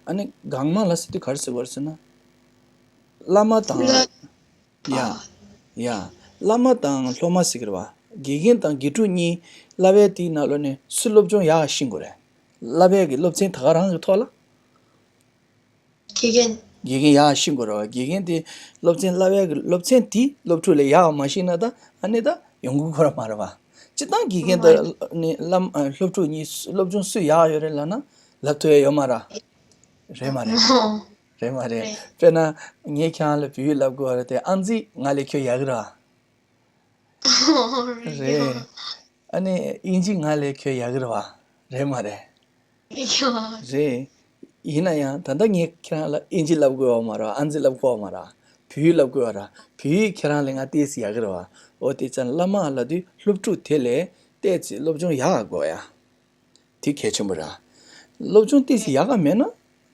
ཨ་ནི་གང་མ་ལ་ཟེར་དུས་ག་རེ་ཟེར་དགོས་རེད་ཟེར་ན། བླ་མ་དང་། ལ། ཡ། ཡ། བླ་མ་དང་སློབ་མ་ཟེར་གི་རེད་བ། དགེ་རྒན་དང་དགེ་ཕྲུག་གཉིས་བསླབ་པའི་དེའི་ནང་ལོགས་ནས་སུ་སློབ་སྦྱོང་ཡག་ཤེས་དགོས་རེད། བསླབ་པའི་གི་སློབ་ཚན་ད་ག་རང་གི་ཐོག་ལ། དགེ་རྒན། དགེ་རྒན་ཡག་ཤེས་དགོས་རེད་བ། དགེ་རྒན་དེ་སློབ་ཚན་བསླབ་ཡག་གི་སློབ་ཚན་དེ་སློབ་ཕྲུག་ལ་ཡག་མ་ཤེས་ན་ད་ཨ་ནི་ད་ཡོང་གི་ཁོ་ར་མ་རེད་བ། སྤྱིར་བཏང་དགེ་རྒན་དང་ནི་བླ་མ་སློབ་ཕྲུག་གཉིས་སློབ་སྦྱོང་སུ་ཡག་ཡོད་རེད་ལབ་ན་ལབ་ཐུབ་ཡ་ཡོད་མ་རེད། རེད་མ་རེད། རེད་མ་རེད། རེད། དཔེར་ན་ངས་ཁྱེད་རང་ལ་བོད་ཡིག་ལབ་དགོས་བ་རེད་དེ། ཨ་ཙི་ང་ལས་ཁྱོད་ཡག་གི་རེད་བ། རེད། ཨ་ནི་དབྱིན་ཇི་ང་ལས་ཁྱོད་ཡག་གི་རེད་བ། རེད་མ་རེད། རེད། ཡིན་ན་ཡང་ད་ལྟ་ངས་ཁྱེད་རང་ལ་དབྱིན་ཇི་ལབ་དགོས་བ་མ་རེད། ཨ་ཙི་ལབ་དགོས་བ་མ་རེད། བོད་ཡིག་ལབ་དགོས་བ་རེད། བོད་ཡིག་ཁྱེད་རང་ལས་ང་ཏོག་ཙམ་ཡག་གི་རེད་བ། འོ་དེ་ཙང་བླ་མ་ལབ་དུས་སློབ་ཕྲུག་དེ་ལས་ཏོག་ཙམ་སློབ་སྦྱོང་ཡག་དགོས་ཡ། དེ་གལ་ཆེན་པོ་རེད། སློབ་སྦྱོང་ཏོག་ཙམ་ཡག་ག་མེད་ན་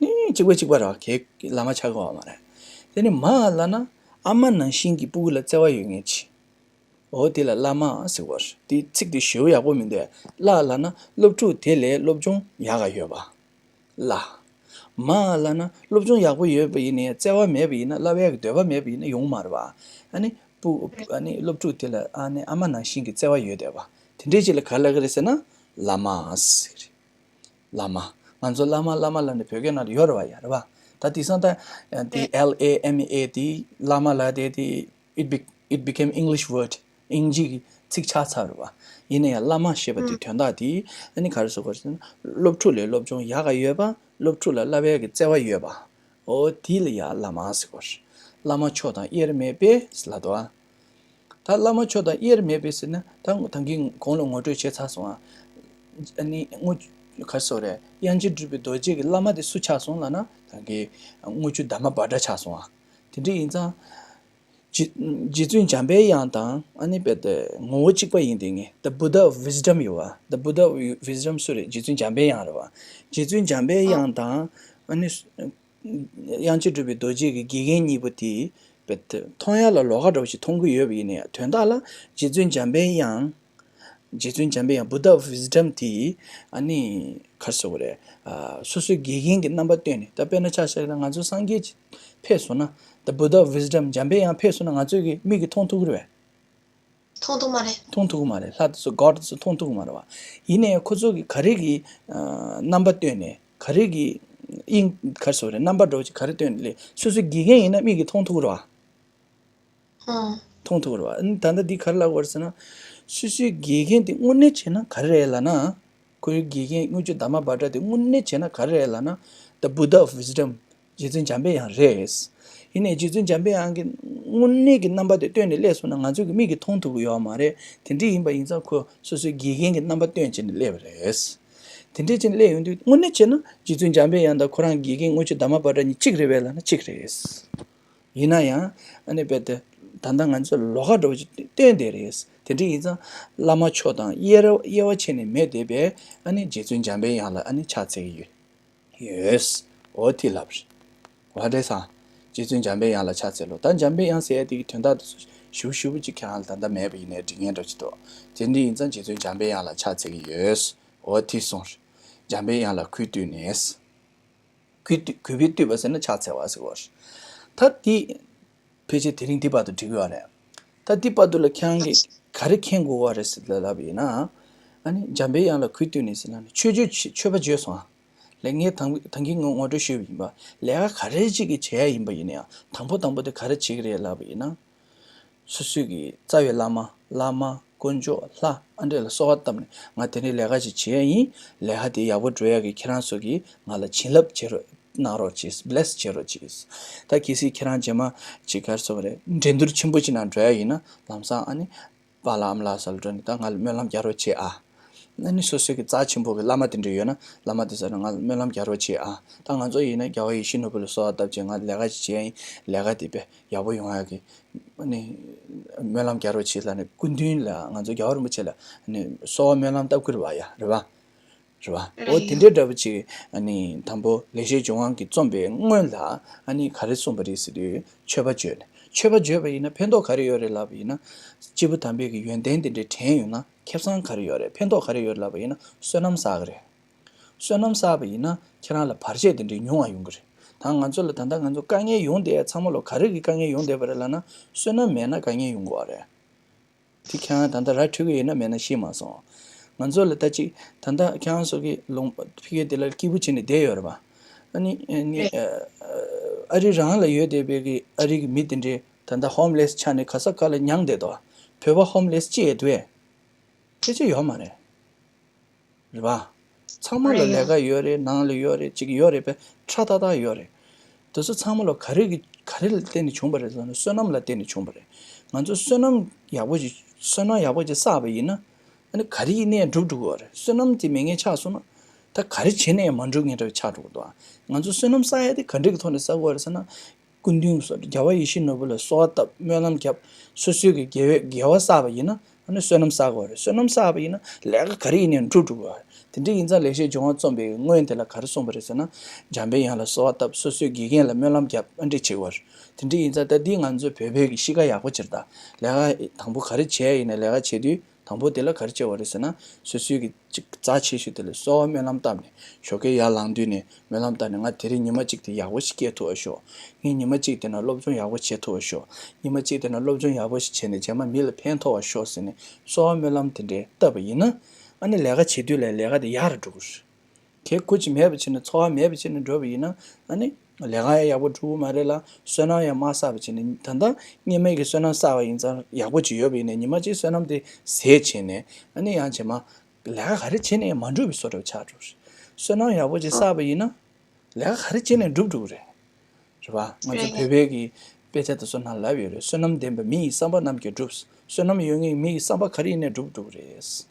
ནི་གཅིག་པ་གཅིག་པ་རེད་བ། གའི་བླ་མ་ཆགས་ཀྱི་ཡོད་མ་རེད། དེ་ནི་མ་ལབ་ན་ཨ་མ་ནང་བཞིན་གྱི་སྤུ་གུ་ལ་བརྩེ་བ་ཡོད་མཁན་ཅིག་འོ་དེ་ལ་བླ་མ་ཟེར་བ་རེད། དེ་ཚིག་དེ་ཞེ་པོ་ཡག་པོ་མི་འདུག་བླ་ལབ་ན་སློབ་ཕྲུག་དེ་ལས་སློབ་སྦྱོང་ཡག་ག་ཡོད་པ། བླ། མ་ལབ་ན་སློབ་སྦྱོང་ཡག་པོ་ཡོད་པ་ཡིན་ནའི་བརྩེ་བ་མེད་པ་ཡིན་ན། བསླབ་ཡག་གི་འདོད་པ་མེད་པ་ཡིན་ན་ཡོང་མ་རེད་བ། ཨ་ནི་སྤུ་ཨ་ནི་སློབ་ཕྲུག་དེ་ལ་ཨ་ནི་ཨ་མ་ནང་བཞིན་གྱི་བརྩེ་བ་ཡོད་བསྡད་པ། དེ་འདྲའི་ཅིག་ལ་ག་རེ་ལབ་ཀྱི་རེད་ཟེར་ན་བླ་མ་ཟེར་གྱི་རེད། བླ་མ། ང་ཚོ་བླ་མ་བླ་མ་ལབ་ནས་བོད་སྐད་ནང་དུ་ཡོད་རེད་བ། ཡ་རེད་བ། ད་དེང་སང་ད་དེ་L A M A དེ་བླ་མ་ལབ་དེ་དེ། It be- it became English word. དབྱིན་ཇི་གི་ཚིག་ཆགས་ཚར་བ། ཡིན་ན་ཡང་བླ་མ་ཞེས་པ་དེ་དོན་དག་དེ་ཨ་ནི་ག་རེ་ཟེར་དགོས་ཟེར་ན། སློབ་ཕྲུག་ལ་སློབ་སྦྱོང་ཡག་ག་ཡོད་པ། སློབ་ཕྲུག་ལ་བསླབ་ཡག་གི་བརྩེ་བ་ཡོད་པ། འོ་དེ་ལ་ཡ་བླ་མ་ཟེར་དགོས། བླ་མ་མཆོག་དང་དབྱེར་མེད་པའི་ཟེར་ལབ་འདུག་ཨ། ད་བླ་མ་མཆོག་དང་དབྱེར་མེད་པའི་ཟེར་ན་ད་ད་གིན་གོང་ལ་ངོ་སྤྲོད་བྱས་ཚར་སོང་ཨ། ཨ་ནི་དངུལ་ག་རེ་ཟེར་རེད། དབྱངས་ཅན་གྲུབ་པའི་རྡོ་རྗེ་གི་བླ་མ་དེ་སུ་ཆགས་སོང་ལབ་ན་ད་གིན་དངུལ་ཆུ་དར་མ་བྷ་དྲ་ཆགས་སོང་ཨ། དེ་འདྲ་ཡིན་ཙང་། རྗེ་རྗེ་བཙུན་འཇམ་པའི་དབྱངས་དང་ཨ་ནི་རྦད་དེ་ངོ་བོ་གཅིག་པ་ཡིན་དེ་ངས། The Buddha of Wisdom ཡོད་བ། The Buddha of Wisdom སུ་རེད། རྗེ་བཙུན་འཇམ་པའི་དབྱངས་རེད་བ། རྗེ་བཙུན་འཇམ་པའི་དབྱངས་དང་ཨ་ནི་དབྱངས་ཅན་གྲུབ་པའི་རྡོ་རྗེ་གི་དགེ་རྒན་གཉིས་པོ་དེ་རྦད་དེ་མཐོང་ཡ་ལ་ལོགས་ཀ་འདྲ་བོ་ཞིག་མཐོང་གི་ཡོད་པ་ཡིན་ནའི་དོན་དག་ལ་རྗེ་བཙུན་འཇམ་པའི་དབྱངས། རྗེ་བཙུན་འཇམ་པའི་དབྱངས་Buddha of Wisdom དེ་ཨ་ནི་ག་རེ་ཟེར་དགོས་རེད། ཨ་སོ་སོའི་དགེ་རྒན་གྱི་རྣམ་པ་སྟོན་ནས། ད་དཔེར་ན་ཆ་བཞག་ན་ང་ཚོ་སངས་རྒྱས་ཀྱི་ཕེབས་སོང་ན། The Buddha of Wisdom འཇམ་པའི་དབྱངས་ཕེབས་སོང་ན་ང་ཚོའི་གི་མིག་གིས་མཐོང་ཐུབ་ཀྱི་རེད་པས། མཐོང་ཐུབ་མ་རེད། མཐོང་ཐུབ་ཀྱི་མ་རེད། ལྷ་དེ་ཚོ་གོཌ་དེ་ཚོ་མཐོང་ཐུབ་ཀྱི་མ་རེད་བ། ཡིན་ནའི་ཁོ་ཚོ་གིས་ག་རེ་གི་ཨ་རྣམ་པ་སྟོན་ནས་ག་རེ་གི་དབྱིངས་ག་རེ་ཟེར་དགོས་རེད། རྣམ་པ་འདྲ་བོ་ཅིག་ག་རེ་སྟོན་ནས་སླེབས། སོ་སོའི་དགེ་རྒན་ཡིན་ན་མིག་གིས་མཐོང་ཐུབ་ཀྱི་རེད་བ། ཨང་། མཐོང་ཐུབ་ཀྱི་རེད་བ། ཨ་ནི་ད་ལྟ་འདི་ག་རེ་ལབ་དགོས་རེད་ཟེར་ན། སོ་སོའི་དགེ་རྒན་དེ་དངོས་གནས་བྱས་ན་ག་རེ་རེད་ལབ་ན། ཁོའི་དགེ་རྒན་དངུལ་ཆུ་དྷརྨ་བྷ་དྲ་དེ་དངོས་གནས་བྱས་ན་ག་རེ་རེད་ལབ་ན། The Buddha of Wisdom. རྗེ་བཙུན་འཇམ་པའི་དབྱངས་རེད། ཡིན་ནའི་རྗེ་བཙུན་འཇམ་པའི་དབྱངས་ཀྱི་དངོས་གནས་ཀྱི་རྣམ་པ་དེ་སྟོན་ནས་སླེབས་སོང་ན་ང་ཚོ་གི་མིག་གིས་མཐོང་ཐུབ་ཀྱི་ཡོད་མ་རེད། དེ་འདྲ་ཡིན་པ་ཡིན་ཙང་ཁོ་སོ་སོའི་དགེ་རྒན་གྱི་རྣམ་པ་སྟོན་བྱས་ནས་སླེབས་པ་རེད། དེ་འདྲ་བྱས་ནས་སླེབས་ཡོང་དུས་དངོས་གནས་བྱས་ན་རྗེ་བཙུན་འཇམ་པའི་དབྱངས་དང་ཁོ་རང་དགེ་རྒན་དངུལ་ཆུ་དྷརྨ་བྷ་དྲ་གཉིས་གཅིག་རེད་པས་ལབ་ན་གཅིག་རེད། ཡིན་ན་ཡང་ཨ་ནི་རྦད་དེ་ད་ལྟ་ང་ཚོས་ལོགས་ཀ་འདྲ་བོ་ཅིག་སྟོན་བསྡད་རེད། དེ་འདྲ་ཡིན་ཙང་བླ་མ་མཆོག་དང་དབྱེ་ར་དབྱེ་བ་ཕྱེ་ནས་མེད་བསྡད་པས་ཨ་ནི་རྗེ་བཙུན་འཇམ་པའི་དབྱངས་ལ་ཨ་ནི་ཕྱག་འཚལ་གྱི་ཡོད། ཡོད། འོ་དེ་ལབ་རེད། འོ་དེ་ས། རྗེ་བཙུན་འཇམ་པའི་དབྱངས་ལ་ཕྱག་འཚལ་ལོ། ད་འཇམ་པའི་དབྱངས་ཟེར་ཡ་དེ་གི་དོན་དག་དེ་ཚོ་ཞིབ་ཞིབ་ཅིག་ཁྱེད་རང་ལ་ད་ལྟ་མེད་པ་ཡིན་ནའི་འགྲིག་མཁན་འདྲ་ཅིག་འདུག་དེ་འདྲ་ཡིན་ཙང་རྗེ་བཙུན་འཇམ་པའི་དབྱངས་ལ་ཕྱག་འཚལ་གྱི་ཡོད། འོ་དེ་གསུངས་རེད། འཇམ་པའི་དབྱངས་ལ་གུས་བཏུད་ནས། གུས་བཏུད་གུས་པས་བཏུད་པ་ཟེར་ན་ཕྱག་འཚལ་བ་ཟེར་བ་རེད། ད་འདི་ཕལ་ཆེར་དེ་རིང་འདི་བར་དུ་འགྲིག་གི་ཡོད་རེད། ད་འདི་བར་དུ་ལ་ཁྱེད་རང་གིས་ག་རེ་མཁྱེན་དགོས་པ་རེད་ཟེར་ལབ་པ་ཡིན་ན། ཨ་ནི་འཇམ་པའི་དབྱངས་ལ་གུས་བཏུད་ནས་ཟེར་ན་ནི་མཆོད་བརྗོད་མཆོད་པ་བརྗོད་སོང་ཨ། ལས་ངས་དང་ད་གིན་ངས་ངོ་སྤྲོད་ཞུས་པ་ཡིན་པ། ལས་ཀ་ག་རེ་ཅིག་གི་བྱེད་ཡ་ཡིན་པ་ཡིན་ན་ཡང་དང་པོ་དང་པོ་དེ་ག་རེ་བྱེད་ཀྱི་རེད་ལབ་པ་ཡིན་ན། སོ་སོའི་གི་རྩ་བའི་བླ་མ་བླ་མ་དཀོན་མཆོག་ལྷ་ཨ་འདྲས་ལ་གསོལ་བ་བཏབ་ནས་ང་དེ་འདྲའི་ལས་ཀ་ཅིག་བྱེད་ཡ་ཡིན། ལས་ཀ་དེ་ཡག་པོ་འགྲོ་ཡ་གི་ཁྱེད་རང་ཚོ་གིས་ང་ལ་བྱིན་རླབས་བྱེད་རོགས་གནང་རོགས་གྱིས། བྷི་ལེ་སི་བྱེད་རོགས་གྱིས། ད་གལ་སྲིད་ཁྱེད་རང་རྗེས་མ་ཅིག་ག་རེ་ཟེར་དགོས་རེད། འགྲན་བསྡུར་ཆེན་པོ་ཅིག་ནང་འགྲོ་ཡ་ཡིན་ན་ལམ་སང་ཨ་ནི། པཱ་ལགས་ཨ་མ་ལགས་ཟེར་ལ་འགྲོ་ནས་ད་ང་ལ་སྨོན་ལམ་རྒྱག་རོགས་བྱེད་ཨ། ཨ་ནི་སོ་སོའི་གི་རྩ་ཆེན་པོ་གི་བླ་མ་དེ་འདྲ་ཡོད་ན་བླ་མ་དེ་ཚོ་ལ་ང་ལ་སྨོན་ལམ་རྒྱག་རོགས་བྱེད་ཨ། ད་ང་ཚོ་ཡིན་ན་རྒྱལ་བ་ཡིད་བཞིན་ནོར་བུ་ལ་གསོལ་བ་བཏབ་བྱས་ང་ལས་ཀ་ཅིག་བྱེད་ཡ་ཡིན། ལས་ཀ་དེ་དཔེ་ཡག་པོ་ཡོང་ཡ་གི་ཨ་ནི་སྨོན་ལམ་རྒྱག་རོགས་བྱེད་ལབ་ནས་སྐུ་མདུན་ལ་ང་ཚོ་རྒྱལ་བ་རིན་པོ་ཆེ་ལ་ཨ་ནི་གསོལ་བ་སྨོན་ལམ་བཏབ་ཀྱི་རེད་པ་ཡ་རེད་པ། རེད་པ། འོ་དེ་འདྲའི་འདྲ་པོ་ཅིག་ཨ་ནི་དང་པོ་ལེགས་བཤད་ལྗོན་དབང་གིས་རྩོམ་པའི་སྔོན་ལ་ཨ་ནི་ག་རེ་གསུངས་པ་རེད་ཟེར་དུས་མཆོད་པ་བརྗོད་ནས་མཆོད་པ་བརྗོད་པ་ཡིན་ན་ཕན་ཐོགས་ག་རེ་ཡོད་རེད་ལབ་པ་ཡིན་ན། སྐྱེས་བུ་དམ་པའི་གི་ཡོན་ཏན་དེ་འདྲའི་དྲན་ཡོང་ན་ཁེ་བཟང་ག་རེ་ཡོད་རེད། ཕན་ཐོགས་ག་རེ་ཡོད་རེད་ལབ་པ་ཡིན་ན་བསོད་ནམས་བསགས་གི་རེད། བསོད་ནམས་བསགས་པ་ཡིན་ན་ཁྱེད་རང་ལ་བར་ཆད་དེ་འདྲའི་ཉུང་བ་ཡོང་གི་རེད། ད་ང་ཚོ་ལ་ད་ལྟ་ང་ཚོ་དཀའ་ངལ་ཡོང་བསྡད་ཡ་ཚང་མ་ལོ་ག་རེ་གི་དཀའ་ངལ་ཡོང་བསྡད་པ་རེད་ལབ་ན་བསོད་ནམས་མེད་ན་དཀའ་ངལ་ཡོང་གི་ཡོད་རེད། དེ་ཁྱེད་རང་ད་ལྟ་ར་འཕྲོད་ཀྱི་ཡོད་ན་མེད་ན་ཤེས་མ་སོང་། ང་ཚོ་ལ་ད་ཅིག་ད་ལྟ་ཁྱེད་རང་ཚོ་གི་ལུང་ཕ་གི་དེ་ལ་སྐྱིད་པོ་བྱས་ནས་བསྡད་ཡོད་རེད་པ། ཨ་ནི་ཨ་ནི་ཨ་རི་རང་ལ་ཡོད་བསྡད་པའི་གི་ཨ་རི་གི་མི་དེ་འདྲས་ད་ལྟ་ཧོམ་ལེ་སི་ཆགས་ནས་ག་ས་ག་ལ་མྱངས་བསྡད་དོ། བོད་པ་ཧོམ་ལེ་སི་ཅི་ཡོད་དོ། ཕལ་ཆེར་ཡོད་མ་རེད། རེད་པ། ཚང་མ་ལ་ལས་ཀ་ཡོད་རེད། ནང་ལ་ཡོད་རེད། ཅིག་ཡོད་རེད་པས་ཁྲ་ཏག་ཏག་ཡོད་རེད། དེ་ཚོ་ཚང་མ་ལ་ག་རེ་གི་ག་རེ་ལ་བརྟེན་ནས་བྱུང་བ་རེད་ཟེར་ན་བསོད་ནམས་ལ་བརྟེན་ནས་བྱུང་བ་རེད། ང་ཚོ་བསོད་ནམས་ཡག་པོ་ཅིག་བསོད་ནམས་ཡག་པོ་ཅིག་བསགས་པ་ཡིན་ན་ཨ་ནི་ག་རེ་ཡིན་ནའི་འགྲུབ་འགྲོ་གི་ཡོད་རེད། བསོད་ནམས་དེ་མེད་མཁན་ཆགས་སོང་ན་ད་ག་རེ་བྱས་ནའི་མ་འགྲུབ་མཁན་འདྲ་བ་ཆགས་འགྲོ་གི་འདུག་ང་ཚོ་བསོད་ནམས་བསགས་ཡ་དེ་ག་འདྲ་གི་ཐོག་ནས་བསགས་དགོས་རེད་ཟེར་ན། སྐུ་མདུན་སོགས་རྒྱལ་བ་ཡིད་བཞིན་ནོར་བུ་ལ་གསོལ་བ་བཏབ་སྨོན་ལམ་བརྒྱབ། སོ་སོའི་གི་དགེ་བའི་དགེ་བ་བསགས་པ་ཡིན་ན་ཨ་ནི་བསོད་ནམས་བསགས་དགོས་རེད། བསོད་ནམས་བསགས་པ་ཡིན་ན་ལས་ཀ་ག་རེ་ཡིན་ནའི་འགྲུབ་འགྲོ་གི་རེད། དེ་འདྲ་ཡིན་ཙང་ལེགས་བཤད་ལྗོན་དབང་རྩོམ་པའི་སྔོན་དེ་ལ་ག་རེ་གསུངས་པ་རེད་ཟེར་ན། འཇམ་པའི་དབྱངས་ལ་གསོལ་བ་བཏབ། སོ་སོའི་དགེ་རྒན་ལ་སྨོན་ལམ་བརྒྱབ། ཨ་འདྲ་བྱེད་དགོས་རེད། དེ་འདྲ་ཡིན་ཙང་ད་འདི་ང་ཚོའི་བོད་པའི་གི་གཤིས་ཀ་ཡག་པོ་ཅིག་རེད་ད། ལས་ཀ་དང་པོ་ག་རེ་བྱས་ཡིན་ནའི་ལས་ཀ་བྱེད་དུས། དང་པོ་དེ་ལ་ག་རེ་བྱེད་པ་རེད་ཟེར་ན། སོ་སོའི་གི་ཅིག་རྩ་ཆེ་ཤོས་དེ་ལ་གསོལ་བ་སྨོན་ལམ་བཏབ་ནས་ཞོགས་ཀས་ཡར་ལངས་དུས་ནས་སྨོན་ལམ་བཏབ་ནས་ང་དེ་རིང་ཉི་མ་གཅིག་དེ་ཡག་པོ་ཞིག་སྐྱེལ་ཐུབ་པ་ཤོག་ངས་ཉི་མ་གཅིག་དེ་ན་སློབ་སྦྱོང་ཡག་པོ་བྱེད་ཐུབ་པ་ཤོག་ཉི་མ་གཅིག་དེ་ན་སློབ་སྦྱོང་ཡག་པོ་ཞིག་བྱས་ནས་རྗེས་མ་མི་ལ་ཕན་ཐོགས་པ་ཤོག་ཟེར་ནས་གསོལ་བ་སྨོན་ལམ་དེ་འདྲའི་བཏབ་པ་ཡིན་ན། ཨ་ནི་ལས་ཀ་བྱེད་དུས་ལ་ལས་ཀ་དེ་ཡག་རུ་འགྲོ་གི་རེད། གལ་ཁོ་ཅིག་མེད་པ་བྱས་ནས་འཚོ་བ་མེད་པ་བྱས་ནས་འགྲོ་བ་ཡིན་ན་ཨ་ནི་ལས་ཀ་ཡང་ཡག་པོ་འགྲུབ་ཀྱི་མ་རེད་ལ་བསོད་ནམས་ཡང་མ་བསགས་པ་བྱས་ནས་ད་ལྟ་སྔོན་མའི་གི་བསོད་ནམས་བསགས་པ་ཡིན་ཙང་ཡག་པོ་ཅིག་ཡོད་པ་ཡིན་ནའི་ཉི་མ་གཅིག་བསོད་ནམས་དེ་ཟད་བྱས་ནས་ཨ་ནི་ཡང་རྗེས་མ་ལས་ཀ་ག་རེ་བྱས་ནས་ཡང་མ་འགྲུབ་པའི་བཟོ་འདྲ་ཆགས་འགྲོ་རེད། བསོད་ནམས་ཡག་པོ་ཅིག་བསགས་པ་ཡིན་ན་ལས་ཀ་ག་རེ་བྱས་ནས་འགྲུབ་འགྲོ་གི་རེད། རེད་པ། ང་ཚོ་བོད་པའི་གི་དཔེ་ཆ་དེ་ཚོ་ནང་ལབ་ཡོད་རེད། བསོད་ནམས་ལྡན་པ་མི་ཡི་བསམ་པ་རྣམས་ཀྱང་འགྲུབ། བསོད་ནམས་ཡོད་མཁན་མི་ཡི་བསམ་པ་ག་རེ་ཡིན་ནའི་འགྲུབ་འགྲོ་གི་རེད།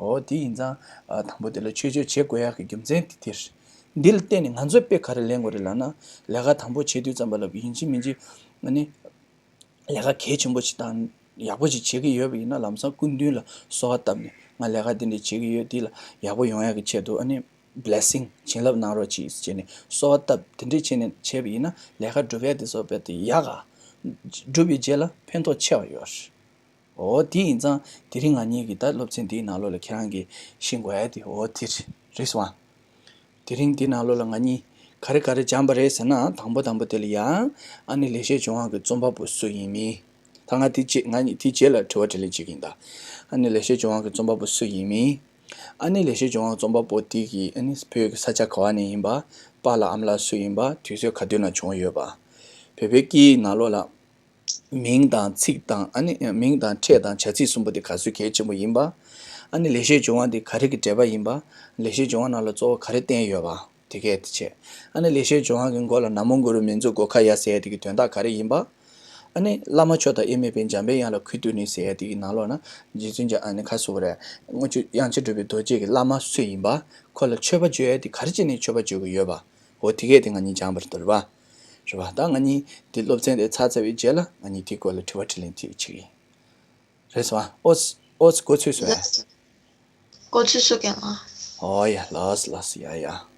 འོ་དེ་ཡིན་ཙང་ཨ་དང་པོ་དེ་ལ་ཆོས་སྤྱོད་བྱེད་དགོས་ཡག་གི་རྒྱུ་མཚན་དེ་དེ་རེད། འདི་ལ་བརྟེན་ནས་ང་ཚོས་དཔེ་ག་རེ་ལེན་དགོས་རེད་ལབ་ན། ལས་ཀ་དང་པོ་བྱེད་དུས་ཙམ་པ་ལ་ཡིན་གཅིག་མིན་གཅིག་ཨ་ནི་ལས་ཀ་གལ་ཆེན་པོ་ཞིག་དང་ཡག་པོ་ཞིག་བྱེད་ཀྱི་ཡོད་པ་ཡིན་ན་ལམ་སང་སྐུ་མདུན་ལ་གསོལ་བ་བཏབ་ནས་ང་ལས་ཀ་འདི་འདྲ་བྱེད་ཀྱི་ཡོད། འདི་ལ་ཡག་པོ་ཡོང་ཡག་གི་ཆེད་དུ་ཨ་ནི་བྷི་ལེ་སིང་བྱིན་རླབས་གནང་རོགས་གྱིས་ཟེར་ནས་གསོལ་བ་བཏབ། དེ་འདྲ་བྱས་ནས་བྱས་པ་ཡིན་ན་ལས་ཀ་འགྲུབ་ཡག་དེ་ཚོ་རྦད་དེ་ཡག་ག་འགྲུབ་པའི་རྗེས་ལ་ཕན་ཐོགས་ཆེ་བ་ཡོད་རེད། འོ་དེ་ཡིན་ཙང་དེ་རིང་ང་གཉིས་ཀྱིས་ད་སློབ་ཚན་འདིའི་ནང་ལོགས་ལ་ཁྱེད་རང་གིས་ཤེས་དགོས་ཡ་དེ་འོ་དེ་རེད། རེད་སོང་ཨ། དེ་རིང་འདི་ནང་ལོགས་ལ་ང་གཉིས་ག་རེ་ག་རེ་སྦྱངས་པ་རེད་ཟེར་ན། དང་པོ་དང་པོ་དེ་ལ་ཡ་ཨ་ནི་ལེགས་བཤད་ལྗོན་དབང་གི་རྩོམ་པ་པོ་སུ་ཡིན་མིན། ད་ ད་ང་དེ་རྗེས་ང་གཉིས་དེ་རྗེས་ལ་དྲི་བ་དྲིས་ལན་བྱེད་ཀྱི་ཡིན་ད། ཨ་ནི་ལེགས་བཤད་ལྗོན་དབང་གི་རྩོམ་པ་པོ་སུ་ཡིན་མིན། ཨ་ནི་ལེགས་བཤད་ལྗོན་དབང་རྩོམ་པ་པོ་དེ་གི་ཨ་ནི་བོད་ཀྱི་ས་ཆ་ག་བ་ནས་ཡིན་པ། པཱ་ལགས་ཨ་མ་ལགས་སུ་ཡིན་པ། དུས་ཚོད་ག་དུས་ན་བྱུང་ཡོད་པ། བོད་པའི་སྐད་ཡིག་ནང་ལོགས་ལ། མིང་དང་ཚིག་དང་ཨ་ནི་མིང་དང་ཕྲད་དང་བྱ་ཚིག་གསུམ་པོ་དེ་ག་ཚོད་གལ་ཆེན་པོ་ཡིན་པ། ཨ་ནི་ལེགས་བཤད་ལྗོན་དབང་དེ་ག་རེ་གི་འགྲེལ་པ་ཡིན་པ། ལེགས་བཤད་ལྗོན་དབང་ནང་ལ་གཙོ་བོ་ག་རེ་བསྟན་ཡོད་པ། དེ་གས་དེ་བྱས། ཨ་ནི་ལེགས་བཤད་ལྗོན་དབང་གི་མགོ་ལ་ན་མོ་གུ་རུ་མཉྫུ་གྷོ་ཥ་ཡ་ཟེར་ཡ་དེ་གི་དོན་དག་ག་རེ་ཡིན་པ། ཨ་ནི་བླ་མ་མཆོག་དང་དབྱེར་མེད་པའི་འཇམ་པའི་དབྱངས་ལ་གུས་བཏུད་ནས་ཟེར་ཡ་དེ་གི་ནང་ལོགས་ན། རྗེ་བཙུན་འཇམ་ཨ་ནི་ཁ་སོ་རེ། དངུལ་ཆུ་དབྱངས་ཅན་གྲུབ་པའི་རྡོ་རྗེ་གི་བླ་མ་སུ་ཡིན་པ། ཁོ་ལ་མཆོད་པ་བརྗོད་ཡ་དེ་ག་རེ་བྱས་ནས་མཆོད་པ་བརྗོད་ཀྱི་ཡོད་པ། འོ་དེ་གས་དེ་ང་གཉིས་སྦྱངས་པ་རེད་འདུག་རེད་པ། རེད་པ། ད་ང་གཉིས་དེ་སློབ་ཚན་དེ་ཚར་ཚར་བའི་རྗེས་ལ་ང་གཉིས་དེའི་སྐོར་ལ་དྲི་བ་དྲིས་ལན་དེ་བྱེད་ཀྱི་ཡིན། རེད་སོང་ཨ། ཨོ་ཙི་ཨོ་ཙི་གོ་ཚོད་སོང་ཨ། ལགས་སོ། གོ་ཚོད་སོང་ཀྱང་ཨ། ཨོ་ཡ་ལགས་སོ་ལགས་སོ་ཡ་ཡ།